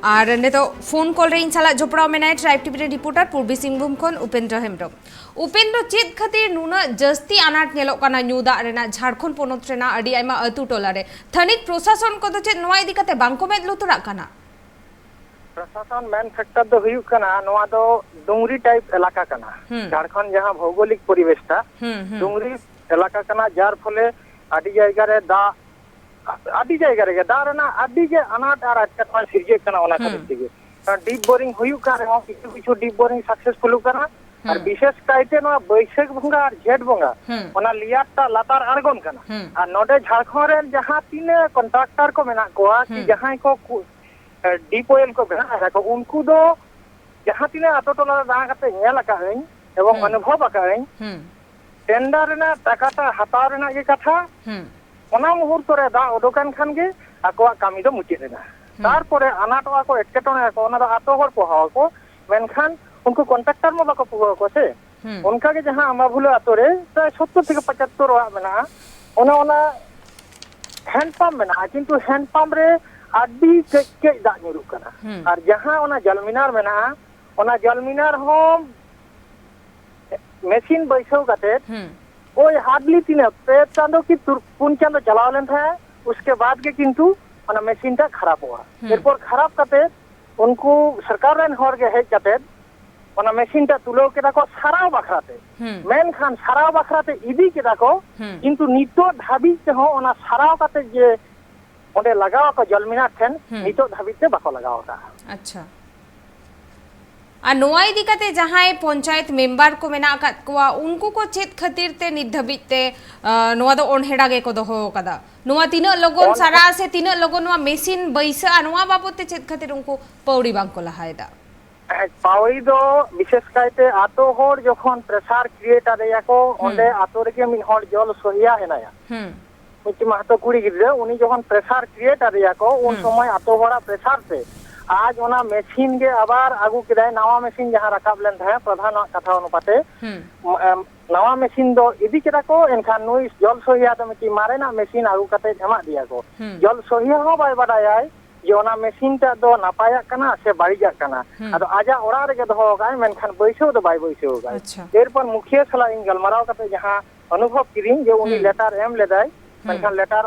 ᱟᱨ ᱱᱤᱛᱚᱜ ᱯᱷᱳᱱ ᱠᱚᱞ ᱨᱮ ᱤᱧ ᱥᱟᱞᱟᱜ ᱡᱚᱯᱲᱟᱣ ᱢᱮᱱᱟᱭ ᱴᱨᱟᱭᱤᱵᱽ ᱴᱤᱵᱷᱤ ᱨᱮᱱ ᱨᱤᱯᱳᱨᱴᱟᱨ ᱯᱩᱨᱵᱤ ᱥᱤᱝᱵᱷᱩᱢ ᱠᱷᱚᱱ ᱩᱯᱮᱱᱫᱨᱚ ᱦᱮᱢᱵᱨᱚᱢ᱾ ᱩᱯᱮᱱᱫᱨᱚ, ᱪᱮᱫ ᱠᱷᱟᱹᱛᱤᱨ ᱱᱩᱱᱟᱹᱜ ᱡᱟᱹᱥᱛᱤ ᱟᱱᱟᱴ ᱧᱮᱞᱚᱜ ᱠᱟᱱᱟ ᱧᱩ ᱫᱟᱜ ᱨᱮᱱᱟᱜ ᱡᱷᱟᱲᱠᱷᱚᱸᱰ ᱯᱚᱱᱚᱛ ᱨᱮᱱᱟᱜ ᱟᱹᱰᱤ ᱟᱭᱢᱟ ᱟᱹᱛᱩ ᱴᱚᱞᱟ ᱨᱮ? ᱛᱷᱟᱹᱱᱤᱛ ᱯᱨᱚᱥᱟᱥᱚᱱ ᱠᱚᱫᱚ ᱪᱮᱫ ᱱᱚᱣᱟ ᱤᱫᱤ ᱠᱟᱛᱮ ᱵᱟᱝ ᱠᱚ ᱢᱮᱫ ᱞᱩᱛᱩᱨᱟᱜ ᱠᱟᱱᱟ? ᱯᱨᱚᱥᱟᱥᱚᱱ ᱢᱮᱱ ᱯᱷᱮᱠᱴᱚᱨ ᱫᱚ ᱦᱩᱭᱩᱜ ᱠᱟᱱᱟ, ᱱᱚᱣᱟ ᱫᱚ ᱰᱩᱝᱨᱤ ᱴᱟᱭᱤᱯ ᱮᱞᱟᱠᱟ ᱠᱟᱱᱟ᱾ ᱦᱩᱸ᱾ ᱡᱷᱟᱲᱠᱷᱚᱸᱰ ᱡᱟᱦᱟᱸ ᱵᱷᱳᱣᱜᱳᱞᱤᱠ ᱯᱚᱨᱤᱵᱮᱥ ᱴᱟ, ᱦᱩᱸ, ᱦᱩᱸ᱾ ᱰᱩᱝᱨᱤ ᱮᱞᱟᱠᱟ ᱠᱟᱱᱟ, ᱡᱟᱨ ᱯᱷᱚᱞᱮ ᱟᱹᱰᱤ ᱡᱟᱭᱜᱟ ᱨᱮ ᱫᱟᱜ, ᱟᱹᱰᱤ ᱡᱟᱭᱜᱟ ᱨᱮᱜᱮ ᱫᱟᱜ ᱨᱮᱱᱟᱜ ᱟᱹᱰᱤ ᱜᱮ ᱟᱱᱟᱴ ᱟᱨ ᱮᱴᱠᱮᱴᱚᱬᱮ ᱥᱤᱨᱡᱟᱹᱜ ᱠᱟᱱᱟ ᱚᱱᱟ ᱦᱩᱸ᱾ ᱠᱷᱟᱹᱛᱤᱨ ᱛᱮᱜᱮ᱾ ᱰᱤᱯ ᱵᱳᱨᱤᱝ ᱦᱩᱭᱩᱜ ᱠᱟᱱ ᱨᱮᱦᱚᱸ ᱠᱤᱪᱷᱩ ᱠᱤᱪᱷᱩ ᱰᱤᱯ ᱵᱳᱨᱤᱝ ᱥᱟᱠᱥᱮᱥᱯᱷᱩᱞᱚᱜ ᱠᱟᱱᱟ, ᱟᱨ ᱦᱩᱸ᱾ ᱵᱤᱥᱮᱥ ᱠᱟᱭᱛᱮ ᱱᱚᱣᱟ ᱵᱟᱹᱭᱥᱟᱹᱠᱷ ᱵᱚᱸᱜᱟ ᱟᱨ ᱡᱷᱮᱸᱴ ᱵᱚᱸᱜᱟ ᱦᱩᱸ᱾ ᱚᱱᱟ ᱞᱮᱭᱟᱨ ᱴᱟ ᱞᱟᱛᱟᱨ ᱟᱬᱜᱚᱱ ᱠᱟᱱᱟ᱾ ᱦᱩᱸ᱾ ᱟᱨ ᱱᱚᱰᱮ ᱡᱷᱟᱲᱠᱷᱚᱸᱰ ᱨᱮᱱ ᱡᱟᱦᱟᱸ ᱛᱤᱱᱟᱹᱜ ᱠᱚᱱᱴᱨᱟᱠᱴᱟᱨ ᱠᱚ ᱢᱮᱱᱟᱜ ᱠᱚᱣᱟ ᱠᱤ ᱦᱩᱸ᱾ ᱡᱟᱦᱟᱸᱭ ᱠᱚ ᱠᱩ-, ᱮ, ᱰᱤᱯ ᱳᱭᱮᱞ ᱠᱚ ᱵᱮᱱᱟᱣ ᱮᱫᱟ ᱠᱚ, ᱩᱱᱠᱩ ᱫᱚ ᱡᱟᱦᱟᱸ ᱛᱤᱱᱟᱹᱜ ᱟᱛᱳ ᱴᱚᱞᱟ ᱨᱮ ᱫᱟᱬᱟ ᱠᱟᱛᱮ ᱧᱮᱞ ᱟᱠᱟᱫ ᱟᱹᱧ ᱮᱵᱚᱝ ᱦᱩᱸ᱾ ᱚᱱᱩᱵᱷᱚᱵ ᱟᱠᱟᱫ ᱟᱹᱧ, ᱦᱩᱸ᱾ ᱴᱮᱱᱰᱟᱨ ᱨᱮᱱᱟᱜ ᱴᱟᱠᱟᱴᱟ ᱦᱟᱛᱟᱣ ᱨᱮᱱᱟᱜ ᱜᱮ ᱠᱟᱛᱷᱟ, ᱦᱩᱸ᱾ ᱚᱱᱟ ᱢᱩᱦᱩᱨᱛᱚ ᱨᱮ ᱫᱟᱜ ᱩᱰᱩᱠ ᱮᱱ ᱠᱷᱟᱱ ᱜᱮ ᱟᱠᱚᱣᱟᱜ ᱠᱟᱹᱢᱤ ᱫᱚ ᱢᱩᱪᱟᱹᱫ ᱮᱱᱟ᱾ ᱦᱩᱸ᱾ ᱛᱟᱨᱯᱚᱨᱮ ᱟᱱᱟᱴᱚᱜᱼᱟ ᱠᱚ, ᱮᱴᱠᱮᱴᱚᱬᱮ ᱟᱠᱚ, ᱚᱱᱟ ᱫᱚ ᱟᱛᱳ ᱦᱚᱲ ᱯᱩᱦᱟᱹᱣ ᱟᱠᱚ, ᱢᱮᱱᱠᱷᱟᱱ ᱩᱱᱠᱩ ᱠᱚᱱᱴᱨᱟᱠᱴᱟᱨ ᱢᱟ ᱵᱟᱠᱚ ᱯᱩᱦᱟᱹᱣ ᱟᱠᱚ ᱥᱮ᱾ ᱦᱩᱸ᱾ ᱚᱱᱠᱟ ᱜᱮ ᱡᱟᱦᱟᱸ ᱟᱢᱵᱟᱵᱷᱩᱞᱟᱹ ᱟᱛᱳ ᱨᱮ ᱯᱨᱟᱭ ᱥᱚᱛᱛᱚᱨ ᱛᱷᱮᱠᱮ ᱯᱚᱸᱪᱟᱛᱛᱳᱨ ᱚᱲᱟᱜ ᱢᱮᱱᱟᱜᱼᱟ, ᱚᱱᱮ ᱚᱱᱟ ᱦᱮᱱᱰ ᱯᱟᱢᱯ ᱢᱮᱱᱟᱜᱼᱟ, ᱠᱤᱱᱛᱩ ᱦᱮᱱᱰ ᱯᱟᱢᱯ ᱨᱮ ᱟᱹᱰᱤ ᱠᱟᱹᱡ ᱠᱟᱹᱡ ᱫᱟᱜ ᱧᱩᱨᱩᱜ ᱠᱟᱱᱟ᱾ ᱦᱩᱸ᱾ ᱟᱨ ᱡᱟᱦᱟᱸ ᱚᱱᱟ ᱡᱚᱞ ᱢᱤᱱᱟᱨ ᱢᱮᱱᱟᱜᱼᱟ, ᱚᱱᱟ ᱡᱚᱞ ᱢᱤᱱᱟᱨ ᱦᱚᱸ ᱢᱮᱥᱤᱱ ᱵᱟᱹᱭᱥᱟᱹᱣ ᱠᱟᱛᱮ ᱦᱩᱸ᱾ ᱳᱭ ᱦᱟᱨᱰᱞᱤ ᱛᱤᱱᱟᱹᱜ ᱯᱮ ᱪᱟᱸᱫᱚ ᱠᱤ ᱛᱩᱨ-, ᱯᱩᱱ ᱪᱟᱸᱫᱚ ᱪᱟᱞᱟᱣ ᱞᱮᱱ ᱛᱟᱦᱮᱸᱫ, ᱩᱥᱠᱮ ᱵᱟᱫ ᱜᱮ ᱠᱤᱱᱛᱩ ᱚᱱᱟ ᱢᱮᱥᱤᱱ ᱴᱟᱜ ᱠᱷᱟᱨᱟᱯᱚᱜᱼᱟ᱾ ᱦᱩᱸ᱾ ᱮᱨᱯᱚᱨ ᱠᱷᱟᱨᱟᱯ ᱠᱟᱛᱮ ᱩᱱᱠᱩ ᱥᱚᱨᱠᱟᱨ ᱨᱮᱱ ᱦᱚᱲ ᱜᱮ ᱦᱮᱡ ᱠᱟᱛᱮ ᱚᱱᱟ ᱢᱮᱥᱤᱱ ᱴᱟᱜ ᱛᱩᱞᱟᱹᱣ ᱠᱮᱫᱟ ᱠᱚ ᱥᱟᱨᱟᱣ ᱵᱟᱠᱷᱨᱟ ᱛᱮ᱾ ᱦᱩᱸ᱾ ᱢᱮᱱᱠᱷᱟᱱ ᱥᱟᱨᱟᱣ ᱵᱟᱠᱷᱨᱟ ᱛᱮ ᱤᱫᱤ ᱠᱮᱫᱟ ᱠᱚ, ᱦᱩᱸ᱾ ᱠᱤᱱᱛᱩ ᱱᱤᱛᱚᱜ ᱫᱷᱟᱹᱵᱤᱡ ᱛᱮᱦᱚᱸ ᱚᱱᱟ ᱥᱟᱨᱟᱣ ᱠᱟᱛᱮ ᱡᱮ ᱚᱸᱰᱮ ᱞᱟᱜᱟᱣ ᱟᱠᱚ ᱡᱚᱞ ᱢᱤᱱᱟᱨ ᱴᱷᱮᱱ, ᱦᱩᱸ᱾ ᱱᱤᱛᱚᱜ ᱫᱷᱟᱹᱵᱤᱡ ᱛᱮ ᱵᱟᱠᱚ ᱞᱟᱜᱟᱣ ᱟᱠᱟᱫᱼᱟ᱾ ᱟᱪᱪᱷᱟ᱾ ᱟᱨ ᱱᱚᱣᱟ ᱤᱫᱤ ᱠᱟᱛᱮ ᱡᱟᱦᱟᱸᱭ ᱯᱚᱧᱪᱟᱭᱮᱛ ᱢᱮᱢᱵᱟᱨ ᱠᱚ ᱢᱮᱱᱟᱜ ᱟᱠᱟᱫ ᱠᱚᱣᱟ, ᱩᱱᱠᱩ ᱠᱚ ᱪᱮᱫ ᱠᱷᱟᱹᱛᱤᱨ ᱛᱮ ᱱᱤᱛ ᱫᱷᱟᱹᱵᱤᱡ ᱛᱮ, ᱟ, ᱱᱚᱣᱟ ᱫᱚ ᱚᱱᱦᱮᱲᱟ ᱜᱮᱠᱚ ᱫᱚᱦᱚ ᱟᱠᱟᱫᱟ? ᱱᱚᱣᱟ ᱛᱤᱱᱟᱹᱜ ᱞᱚᱜᱚᱱ ᱚᱱ- ᱥᱟᱨᱟᱜᱼᱟ ᱥᱮ ᱛᱤᱱᱟᱹᱜ ᱞᱚᱜᱚᱱ ᱱᱚᱣᱟ ᱢᱮᱥᱤᱱ ᱵᱟᱹᱭᱥᱟᱹᱜᱼᱟ, ᱱᱚᱣᱟ ᱵᱟᱵᱚᱛ ᱛᱮ ᱪᱮᱫ ᱠᱷᱟᱹᱛᱤᱨ ᱩᱱᱠᱩ ᱯᱟᱹᱣᱲᱤ ᱵᱟᱝ ᱠᱚ ᱞᱟᱦᱟᱭᱮᱫᱟ? ᱦᱮᱸ, ᱯᱟᱹᱣᱲᱤ ᱫᱚ ᱵᱤᱥᱮᱥ ᱠᱟᱭᱛᱮ ᱟᱛᱳ ᱦᱚᱲ ᱡᱚᱠᱷᱚᱱ ᱯᱨᱮᱥᱟᱨ ᱠᱨᱤᱭᱮᱴ ᱟᱫᱮᱭᱟᱠᱚ, ᱦᱩᱸ᱾ ᱚᱸᱰᱮ ᱟᱛᱳ ᱨᱮᱜᱮ ᱢᱤᱫ ᱦᱚᱲ ᱡᱚᱞ ᱥᱚᱦᱤᱭᱟ ᱦᱮᱱᱟᱭᱟ᱾ ᱦᱩᱸ᱾ ᱢᱤᱫᱴᱤᱡ ᱢᱟᱦᱛᱚ ᱠᱩᱲᱤ ᱜᱤᱫᱽᱨᱟᱹ, ᱩᱱᱤ ᱡᱚᱠᱷᱚᱱ ᱯᱨᱮᱥᱟᱨ ᱠᱨᱤᱭᱮᱴ ᱟᱫᱮᱭᱟᱠᱚ, ᱩᱱ ᱦᱩᱸ᱾ ᱥᱚᱢᱚᱭ ᱟᱛᱳ ᱦᱚᱲᱟᱜ ᱯᱨᱮᱥᱟᱨ ᱛᱮ ᱟᱡ ᱚᱱᱟ ᱢᱮᱥᱤᱱ ᱜᱮ ᱟᱵᱟᱨ ᱟᱹᱜᱩ ᱠᱮᱫᱟᱭ, ᱱᱟᱣᱟ ᱢᱮᱥᱤᱱ ᱡᱟᱦᱟᱸ ᱨᱟᱠᱟᱵ ᱞᱮᱱ ᱛᱟᱦᱮᱸᱫ ᱯᱨᱚᱫᱷᱟᱱᱟᱜ ᱠᱟᱛᱷᱟ ᱚᱱᱩᱯᱟᱛᱮ, ᱦᱩᱸ᱾ ᱮᱢ, ᱱᱟᱣᱟ ᱢᱮᱥᱤᱱ ᱫᱚ ᱤᱫᱤ ᱠᱮᱫᱟ ᱠᱚ, ᱮᱱᱠᱷᱟᱱ ᱱᱩᱭ ᱡᱚᱞ ᱥᱚᱦᱤᱭᱟ ᱫᱚ ᱢᱤᱫᱴᱤᱡ ᱢᱟᱨᱮᱱᱟᱜ ᱢᱮᱥᱤᱱ ᱟᱹᱜᱩ ᱠᱟᱛᱮ ᱮᱢᱟᱫ ᱫᱮᱭᱟ ᱠᱚ᱾ ᱦᱩᱸ᱾ ᱡᱚᱞ ᱥᱚᱦᱤᱭᱟ ᱦᱚᱸ ᱵᱟᱭ ᱵᱟᱰᱟᱭᱟᱭ ᱡᱮ ᱚᱱᱟ ᱢᱮᱥᱤᱱ ᱴᱟᱜ ᱫᱚ ᱱᱟᱯᱟᱭᱟᱜ ᱠᱟᱱᱟ ᱥᱮ ᱵᱟᱹᱲᱤᱡᱟᱜ ᱠᱟᱱᱟ᱾ ᱦᱩᱸ᱾ ᱟᱫᱚ ᱟᱡᱟᱜ ᱚᱲᱟᱜ ᱨᱮᱜᱮ ᱫᱚᱦᱚ ᱟᱠᱟᱫᱟᱭ, ᱢᱮᱱᱠᱷᱟᱱ ᱵᱟᱹᱭᱥᱟᱹᱣ ᱫᱚ ᱵᱟᱭ ᱵᱟᱹᱭᱥᱟᱹᱣ ᱟᱠᱟᱫ᱾ ᱟᱪᱪᱷᱟ᱾ ᱮᱨᱯᱚᱨ ᱢᱩᱠᱷᱤᱭᱟᱹ ᱥᱟᱞᱟᱜ ᱤᱧ ᱜᱟᱞᱢᱟᱨᱟᱣ ᱠᱟᱛᱮ ᱡᱟᱦᱟᱸ ᱚᱱᱩᱵᱷᱚᱵ ᱠᱤᱫᱤᱧ ᱡᱮ ᱩᱱᱤ ᱦᱩᱸ᱾ ᱞᱮᱴᱟᱨ ᱮᱢ ᱞᱮᱫᱟᱭ, ᱦᱩᱸ᱾ ᱢᱮᱱᱠᱷᱟᱱ ᱞᱮᱴᱟᱨ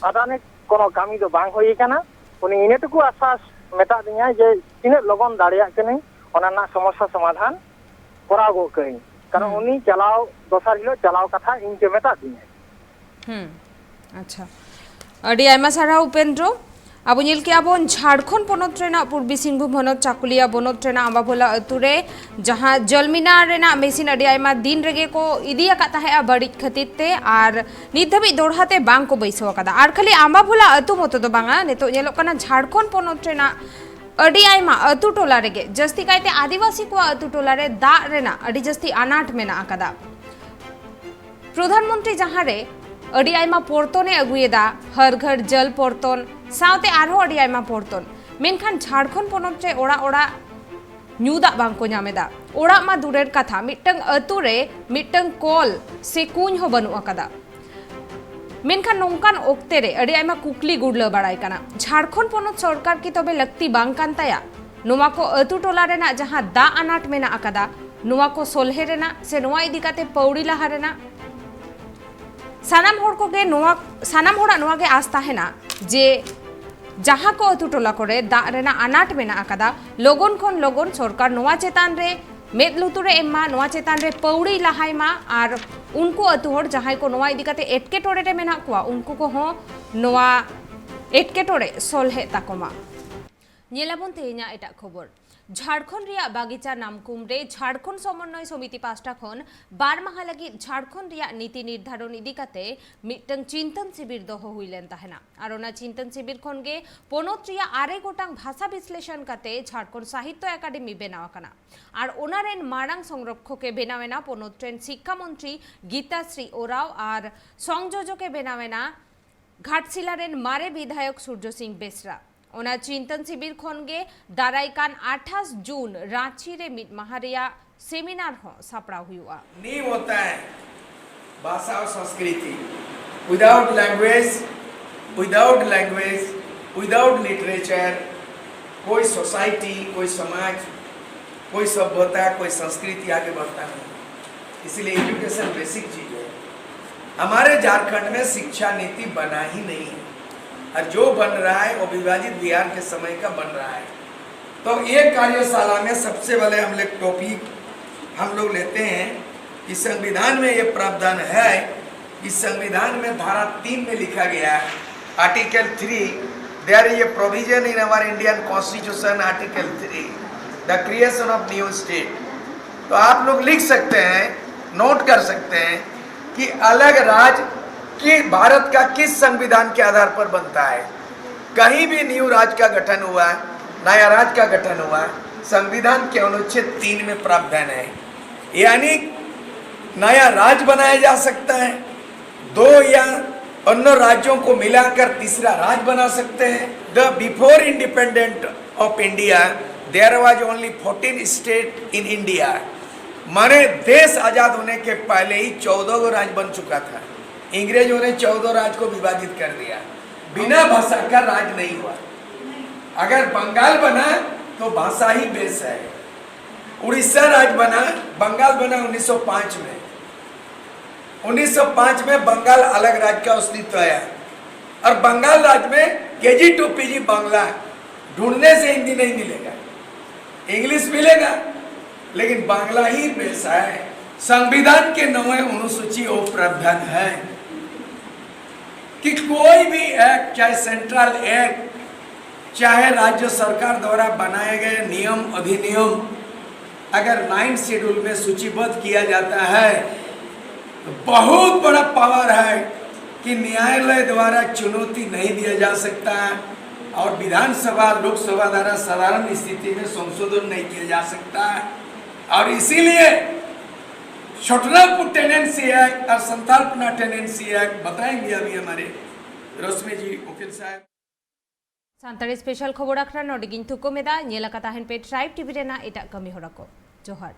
ᱟᱫᱟᱱᱤ ᱠᱳᱱᱳ ᱠᱟᱹᱢᱤ ᱫᱚ ᱵᱟᱝ ᱦᱩᱭ ᱟᱠᱟᱱᱟ᱾ ᱩᱱᱤ ᱤᱱᱟᱹ ᱴᱩᱠᱩ ᱟᱥᱥᱟᱥ ᱢᱮᱛᱟᱫᱤᱧᱟᱭ ᱡᱮ ᱛᱤᱱᱟᱹᱜ ᱞᱚᱜᱚᱱ ᱫᱟᱲᱮᱭᱟᱜ ᱠᱟᱹᱱᱟᱹᱧ ᱚᱱᱟ ᱨᱮᱱᱟᱜ ᱥᱚᱢᱚᱥᱥᱟ ᱥᱚᱢᱟᱫᱷᱟᱱ ᱠᱚᱨᱟᱣ ᱜᱚᱫ ᱠᱟᱹᱧ, ᱠᱟᱨᱚᱱ ᱦᱩᱸ᱾ ᱩᱱᱤ ᱪᱟᱞᱟᱣ ᱫᱚᱥᱟᱨ ᱦᱤᱞᱳᱜ ᱪᱟᱞᱟᱣ ᱠᱟᱛᱷᱟ ᱤᱧ ᱜᱮ ᱢᱮᱛᱟᱫ ᱫᱤᱧᱟᱭ᱾ ᱦᱩᱸ, ᱟᱪᱪᱷᱟ, ᱟᱹᱰᱤ ᱟᱭᱢᱟ ᱥᱟᱨᱦᱟᱣ ᱩᱯᱮᱱᱫᱨᱚ᱾ ᱟᱵᱚ ᱧᱮᱞ ᱠᱮᱜᱼᱟ ᱵᱚᱱ ᱡᱷᱟᱲᱠᱷᱚᱸᱰ ᱯᱚᱱᱚᱛ ᱨᱮᱱᱟᱜ ᱯᱩᱨᱵᱤ ᱥᱤᱝᱵᱷᱩᱢ ᱦᱚᱱᱚᱛ ᱪᱟᱠᱩᱞᱤᱭᱟ ᱵᱚᱱᱚᱛ ᱨᱮᱱᱟᱜ ᱟᱢᱵᱟᱵᱷᱳᱞᱟ ᱟᱹᱛᱩ ᱨᱮ ᱡᱟᱦᱟᱸ ᱡᱚᱞ ᱢᱤᱱᱟ ᱨᱮᱱᱟᱜ ᱢᱮᱥᱤᱱ ᱟᱹᱰᱤ ᱟᱭᱢᱟ ᱫᱤᱱ ᱨᱮᱜᱮ ᱠᱚ ᱤᱫᱤ ᱟᱠᱟᱫ ᱛᱟᱦᱮᱸᱜᱼᱟ ᱵᱟᱹᱲᱤᱡ ᱠᱷᱟᱹᱛᱤᱨ ᱛᱮ, ᱟᱨ ᱱᱤᱛ ᱫᱷᱟᱹᱵᱤᱡ ᱫᱚᱲᱦᱟ ᱛᱮ ᱵᱟᱝ ᱠᱚ ᱵᱟᱹᱭᱥᱟᱹᱣ ᱟᱠᱟᱫᱟ᱾ ᱟᱨ ᱠᱷᱟᱹᱞᱤ ᱟᱢᱵᱟᱵᱷᱳᱞᱟ ᱟᱹᱛᱩ ᱢᱚᱛᱚ ᱫᱚ ᱵᱟᱝᱟ, ᱱᱤᱛᱚᱜ ᱧᱮᱞᱚᱜ ᱠᱟᱱᱟ ᱡᱷᱟᱲᱠᱷᱚᱸᱰ ᱯᱚᱱᱚᱛ ᱨᱮᱱᱟᱜ ᱟᱹᱰᱤ ᱟᱭᱢᱟ ᱟᱹᱛᱩ ᱴᱚᱞᱟ ᱨᱮᱜᱮ, ᱡᱟᱹᱥᱛᱤ ᱠᱟᱭᱛᱮ ᱟᱹᱫᱤᱵᱟᱹᱥᱤ ᱠᱚᱣᱟᱜ ᱟᱹᱛᱩ ᱴᱚᱞᱟ ᱨᱮ ᱫᱟᱜ ᱨᱮᱱᱟᱜ ᱟᱹᱰᱤ ᱡᱟᱹᱥᱛᱤ ᱟᱱᱟᱴ ᱢᱮᱱᱟᱜ ᱟᱠᱟᱫᱟ᱾ ᱯᱨᱚᱫᱷᱟᱱ ᱢᱚᱱᱛᱨᱤ ᱡᱟᱦᱟᱸ ᱨᱮ ᱟᱹᱰᱤ ᱟᱭᱢᱟ ᱯᱚᱨᱛᱚᱱᱮ ᱟᱹᱜᱩᱭᱮᱫᱟ, ᱦᱟᱨ ᱜᱷᱟᱨ ᱡᱟᱞ ᱯᱚᱨᱛᱚᱱ ᱥᱟᱶᱛᱮ ᱟᱨᱦᱚᱸ ᱟᱹᱰᱤ ᱟᱭᱢᱟ ᱯᱚᱨᱛᱚᱱ, ᱢᱮᱱᱠᱷᱟᱱ ᱡᱷᱟᱲᱠᱷᱚᱸᱰ ᱯᱚᱱᱚᱛ ᱨᱮ ᱚᱲᱟᱜ ᱚᱲᱟᱜ ᱧᱩ ᱫᱟᱜ ᱵᱟᱝ ᱠᱚ ᱧᱟᱢ ᱮᱫᱟ᱾ ᱚᱲᱟᱜ ᱢᱟ ᱫᱩᱨᱮᱨ ᱠᱟᱛᱷᱟ, ᱢᱤᱫᱴᱟᱝ ᱟᱹᱛᱩ ᱨᱮ ᱢᱤᱫᱴᱟᱝ ᱠᱚᱞ ᱥᱮ ᱠᱩᱧ ᱦᱚᱸ ᱵᱟᱹᱱᱩᱜ ᱟᱠᱟᱫᱟ᱾ ᱢᱮᱱᱠᱷᱟᱱ ᱱᱚᱝᱠᱟᱱ ᱚᱠᱛᱮ ᱨᱮ ᱟᱹᱰᱤ ᱟᱭᱢᱟ ᱠᱩᱠᱞᱤ ᱜᱩᱨᱞᱟᱹ ᱵᱟᱲᱟᱭ ᱠᱟᱱᱟ, ᱡᱷᱟᱲᱠᱷᱚᱸᱰ ᱯᱚᱱᱚᱛ ᱥᱚᱨᱠᱟᱨ ᱠᱤ ᱛᱚᱵᱮ ᱞᱟᱹᱠᱛᱤ ᱵᱟᱝ ᱠᱟᱱ ᱛᱟᱭᱟ? ᱱᱚᱣᱟ ᱠᱚ ᱟᱹᱛᱩ ᱴᱚᱞᱟ ᱨᱮᱱᱟᱜ ᱡᱟᱦᱟᱸ ᱫᱟᱜ ᱟᱱᱟᱴ ᱢᱮᱱᱟᱜ ᱟᱠᱟᱫᱟ, ᱱᱚᱣᱟ ᱠᱚ ᱥᱚᱞᱦᱮ ᱨᱮᱱᱟᱜ ᱥᱮ ᱱᱚᱣᱟ ᱤᱫᱤ ᱠᱟᱛᱮ ᱯᱟᱹᱣᱲᱤ ᱞᱟᱦᱟ ᱨᱮᱱᱟᱜ ᱥᱟᱱᱟᱢ ᱦᱚᱲ ᱠᱚᱜᱮ ᱱᱚᱣᱟ, ᱥᱟᱱᱟᱢ ᱦᱚᱲᱟᱜ ᱱᱚᱣᱟ ᱜᱮ ᱟᱸᱥ ᱛᱟᱦᱮᱱᱟ ᱡᱮ ᱡᱟᱦᱟᱸ ᱠᱚ ᱟᱹᱛᱩ ᱴᱚᱞᱟ ᱠᱚᱨᱮ ᱫᱟᱜ ᱨᱮᱱᱟᱜ ᱟᱱᱟᱴ ᱢᱮᱱᱟᱜ ᱟᱠᱟᱫᱟ, ᱞᱚᱜᱚᱱ ᱠᱷᱚᱱ ᱞᱚᱜᱚᱱ ᱥᱚᱨᱠᱟᱨ ᱱᱚᱣᱟ ᱪᱮᱛᱟᱱ ᱨᱮ ᱢᱮᱫ ᱞᱩᱛᱩᱨᱮ ᱮᱢ ᱢᱟ, ᱱᱚᱣᱟ ᱪᱮᱛᱟᱱ ᱨᱮ ᱯᱟᱹᱣᱲᱤ ᱞᱟᱦᱟᱭ ᱢᱟ, ᱟᱨ ᱩᱱᱠᱩ ᱟᱹᱛᱩ ᱦᱚᱲ ᱡᱟᱦᱟᱸᱭ ᱠᱚ ᱱᱚᱣᱟ ᱤᱫᱤ ᱠᱟᱛᱮ ᱮᱴᱠᱮᱴᱚᱬᱮ ᱨᱮ ᱢᱮᱱᱟᱜ ᱠᱚᱣᱟ, ᱩᱱᱠᱩ ᱠᱚᱦᱚᱸ ᱱᱚᱣᱟ ᱮᱴᱠᱮᱴᱚᱬᱮ ᱥᱚᱞᱦᱮᱜ ᱛᱟᱠᱚ ᱢᱟ᱾ ᱧᱮᱞᱟᱵᱚᱱ ᱛᱮᱦᱮᱧᱟᱜ ᱮᱴᱟᱜ ᱠᱷᱚᱵᱚᱨ᱾ ᱡᱷᱟᱲᱠᱷᱚᱸᱰ ᱨᱮᱭᱟᱜ ᱵᱟᱜᱤᱪᱟ ᱱᱟᱢᱠᱩᱢ ᱨᱮ ᱡᱷᱟᱲᱠᱷᱚᱸᱰ ᱥᱚᱢᱚᱱᱱᱚᱭ ᱥᱚᱢᱤᱛᱤ ᱯᱟᱦᱴᱟ ᱠᱷᱚᱱ ᱵᱟᱨ ᱢᱟᱦᱟ ᱞᱟᱹᱜᱤᱫ ᱡᱷᱟᱲᱠᱷᱚᱸᱰ ᱨᱮᱭᱟᱜ ᱱᱤᱛᱤ ᱱᱤᱨᱫᱷᱟᱨᱚᱱ ᱤᱫᱤ ᱠᱟᱛᱮ ᱢᱤᱫᱴᱟᱝ ᱪᱤᱱᱛᱚᱱ ᱥᱤᱵᱤᱨ ᱫᱚᱦᱚ ᱦᱩᱭ ᱞᱮᱱ ᱛᱟᱦᱮᱱᱟ᱾ ᱟᱨ ᱚᱱᱟ ᱪᱤᱱᱛᱚᱱ ᱥᱤᱵᱤᱨ ᱠᱷᱚᱱ ᱜᱮ ᱯᱚᱱᱚᱛ ᱨᱮᱭᱟᱜ ᱟᱨᱮ ᱜᱚᱴᱟᱝ ᱵᱷᱟᱥᱟ ᱵᱤᱥᱞᱮᱥᱚᱱ ᱠᱟᱛᱮ ᱡᱷᱟᱲᱠᱷᱚᱸᱰ ᱥᱟᱦᱤᱛᱛᱚ ᱮᱠᱟᱰᱮᱢᱤ ᱵᱮᱱᱟᱣ ᱟᱠᱟᱱᱟ᱾ ᱟᱨ ᱚᱱᱟ ᱨᱮᱱ ᱢᱟᱨᱟᱝ ᱥᱚᱝᱨᱚᱠᱷᱚᱠ ᱮ ᱵᱮᱱᱟᱣ ᱮᱱᱟ ᱯᱚᱱᱚᱛ ᱨᱮᱱ ᱥᱤᱠᱠᱷᱟ ᱢᱚᱱᱛᱨᱤ ᱜᱤᱛᱟᱥᱨᱤ ᱳᱨᱟᱣ ᱟᱨ ᱥᱚᱝᱡᱳᱡᱚᱠ ᱮ ᱵᱮᱱᱟᱣ ᱮᱱᱟ ᱜᱷᱟᱴᱥᱤᱞᱟ ᱨᱮᱱ ᱢᱟᱨᱮ ᱵᱤᱫᱷᱟᱭᱚᱠ ᱥᱩᱨᱡᱚ ᱥᱤᱝ ᱵᱮᱥᱨᱟ᱾ ᱚᱱᱟ ᱪᱤᱱᱛᱚᱱ ᱥᱤᱵᱤᱨ ᱠᱷᱚᱱ ᱜᱮ ᱫᱟᱨᱟᱭ ᱠᱟᱱ ᱟᱴᱷᱟᱥ ᱡᱩᱱ ᱨᱟᱸᱪᱤ ᱨᱮ ᱢᱤᱫ ᱢᱟᱦᱟ ᱨᱮᱭᱟᱜ ᱥᱮᱢᱤᱱᱟᱨ ᱦᱚᱸ ᱥᱟᱯᱲᱟᱣ ᱦᱩᱭᱩᱜᱼᱟ᱾ नहीं होता है भाषा और संस्कृति। Without language, without language, without literature कोई सोसाइटी, कोई समाज, कोई सभ्यता, कोई संस्कृति आगे बढ़ता नहीं। इसीलिए एजुकेशन बेसिक चीज है। हमारे झारखंड में शिक्षा नीति बना ही नहीं है, और जो बन रहा है वो विभाजित बिहार के समय का बन रहा है। तो ये कार्यशाला में सबसे पहले हम लोग टॉपिक हम लोग लेते हैं कि संविधान में ये प्रावधान है कि संविधान में धारा तीन में लिखा गया है, article three, there is a provision in our Indian Constitution, Article three, the creation of new state। तो आप लोग लिख सकते हैं, नोट कर सकते हैं कि अलग राज्य कि भारत का किस संविधान के आधार पर बनता है। कहीं भी न्यू राज्य का गठन हुआ, नया राज्य का गठन हुआ, संविधान के अनुच्छेद तीन में प्रावधान है, यानी नया राज्य बनाया जा सकता है, दो या अन्य राज्यों को मिलाकर तीसरा राज्य बना सकते हैं। The before independent of India, there was only fourteen state in India। माने देश आजाद होने के पहले ही चौदह गो राज्य बन चुका था। अंग्रेजों ने चौदह राज्य को विभाजित कर दिया, बिना भाषा का राज्य नहीं हुआ। अगर बंगाल बना तो भाषा ही बेस है। उड़ीसा राज्य बना, बंगाल बना उन्नीस सौ पाँच में। उन्नीस सौ पाँच में बंगाल अलग राज्य का अस्तित्व आया, और बंगाल राज्य में केजी टू पीजी बांग्ला ढूंढने से हिंदी नहीं मिलेगा, इंग्लिश मिलेगा, लेकिन बांग्ला ही बेस है। संविधान के नौवें अनुसूची वो प्रावधान है कि कोई भी एक्ट, चाहे सेंट्रल एक्ट, चाहे राज्य सरकार द्वारा बनाए गए नियम अधिनियम, अगर नाइन्थ शेड्यूल में सूचीबद्ध किया जाता है तो बहुत बड़ा पावर है कि न्यायालय द्वारा चुनौती नहीं दिया जा सकता और विधानसभा, लोकसभा द्वारा साधारण स्थिति में संशोधन नहीं किया जा सकता। और इसीलिए छोटनागपुर टेनेंसी एक्ट और संथालपना टेनेंसी एक्ट बताएंगे अभी हमारे रश्मि जी वकील साहब। ᱥᱟᱱᱛᱟᱲᱤ ᱥᱯᱮᱥᱟᱞ ᱠᱷᱚᱵᱚᱨ ᱟᱠᱷᱲᱟ ᱱᱚᱰᱮ ᱜᱤᱧ ᱛᱷᱩᱠᱟᱹᱢ ᱮᱫᱟ᱾ ᱧᱮᱞ ᱟᱠᱟ ᱛᱟᱦᱮᱱ ᱯᱮ ᱴᱨᱟᱭᱤᱵᱽ ᱴᱤᱵᱷᱤ ᱨᱮᱱᱟᱜ ᱮᱴᱟᱜ ᱠᱟᱹᱢᱤ ᱦᱚᱨᱟ ᱠᱚ᱾ ᱡᱚᱦᱟᱨ᱾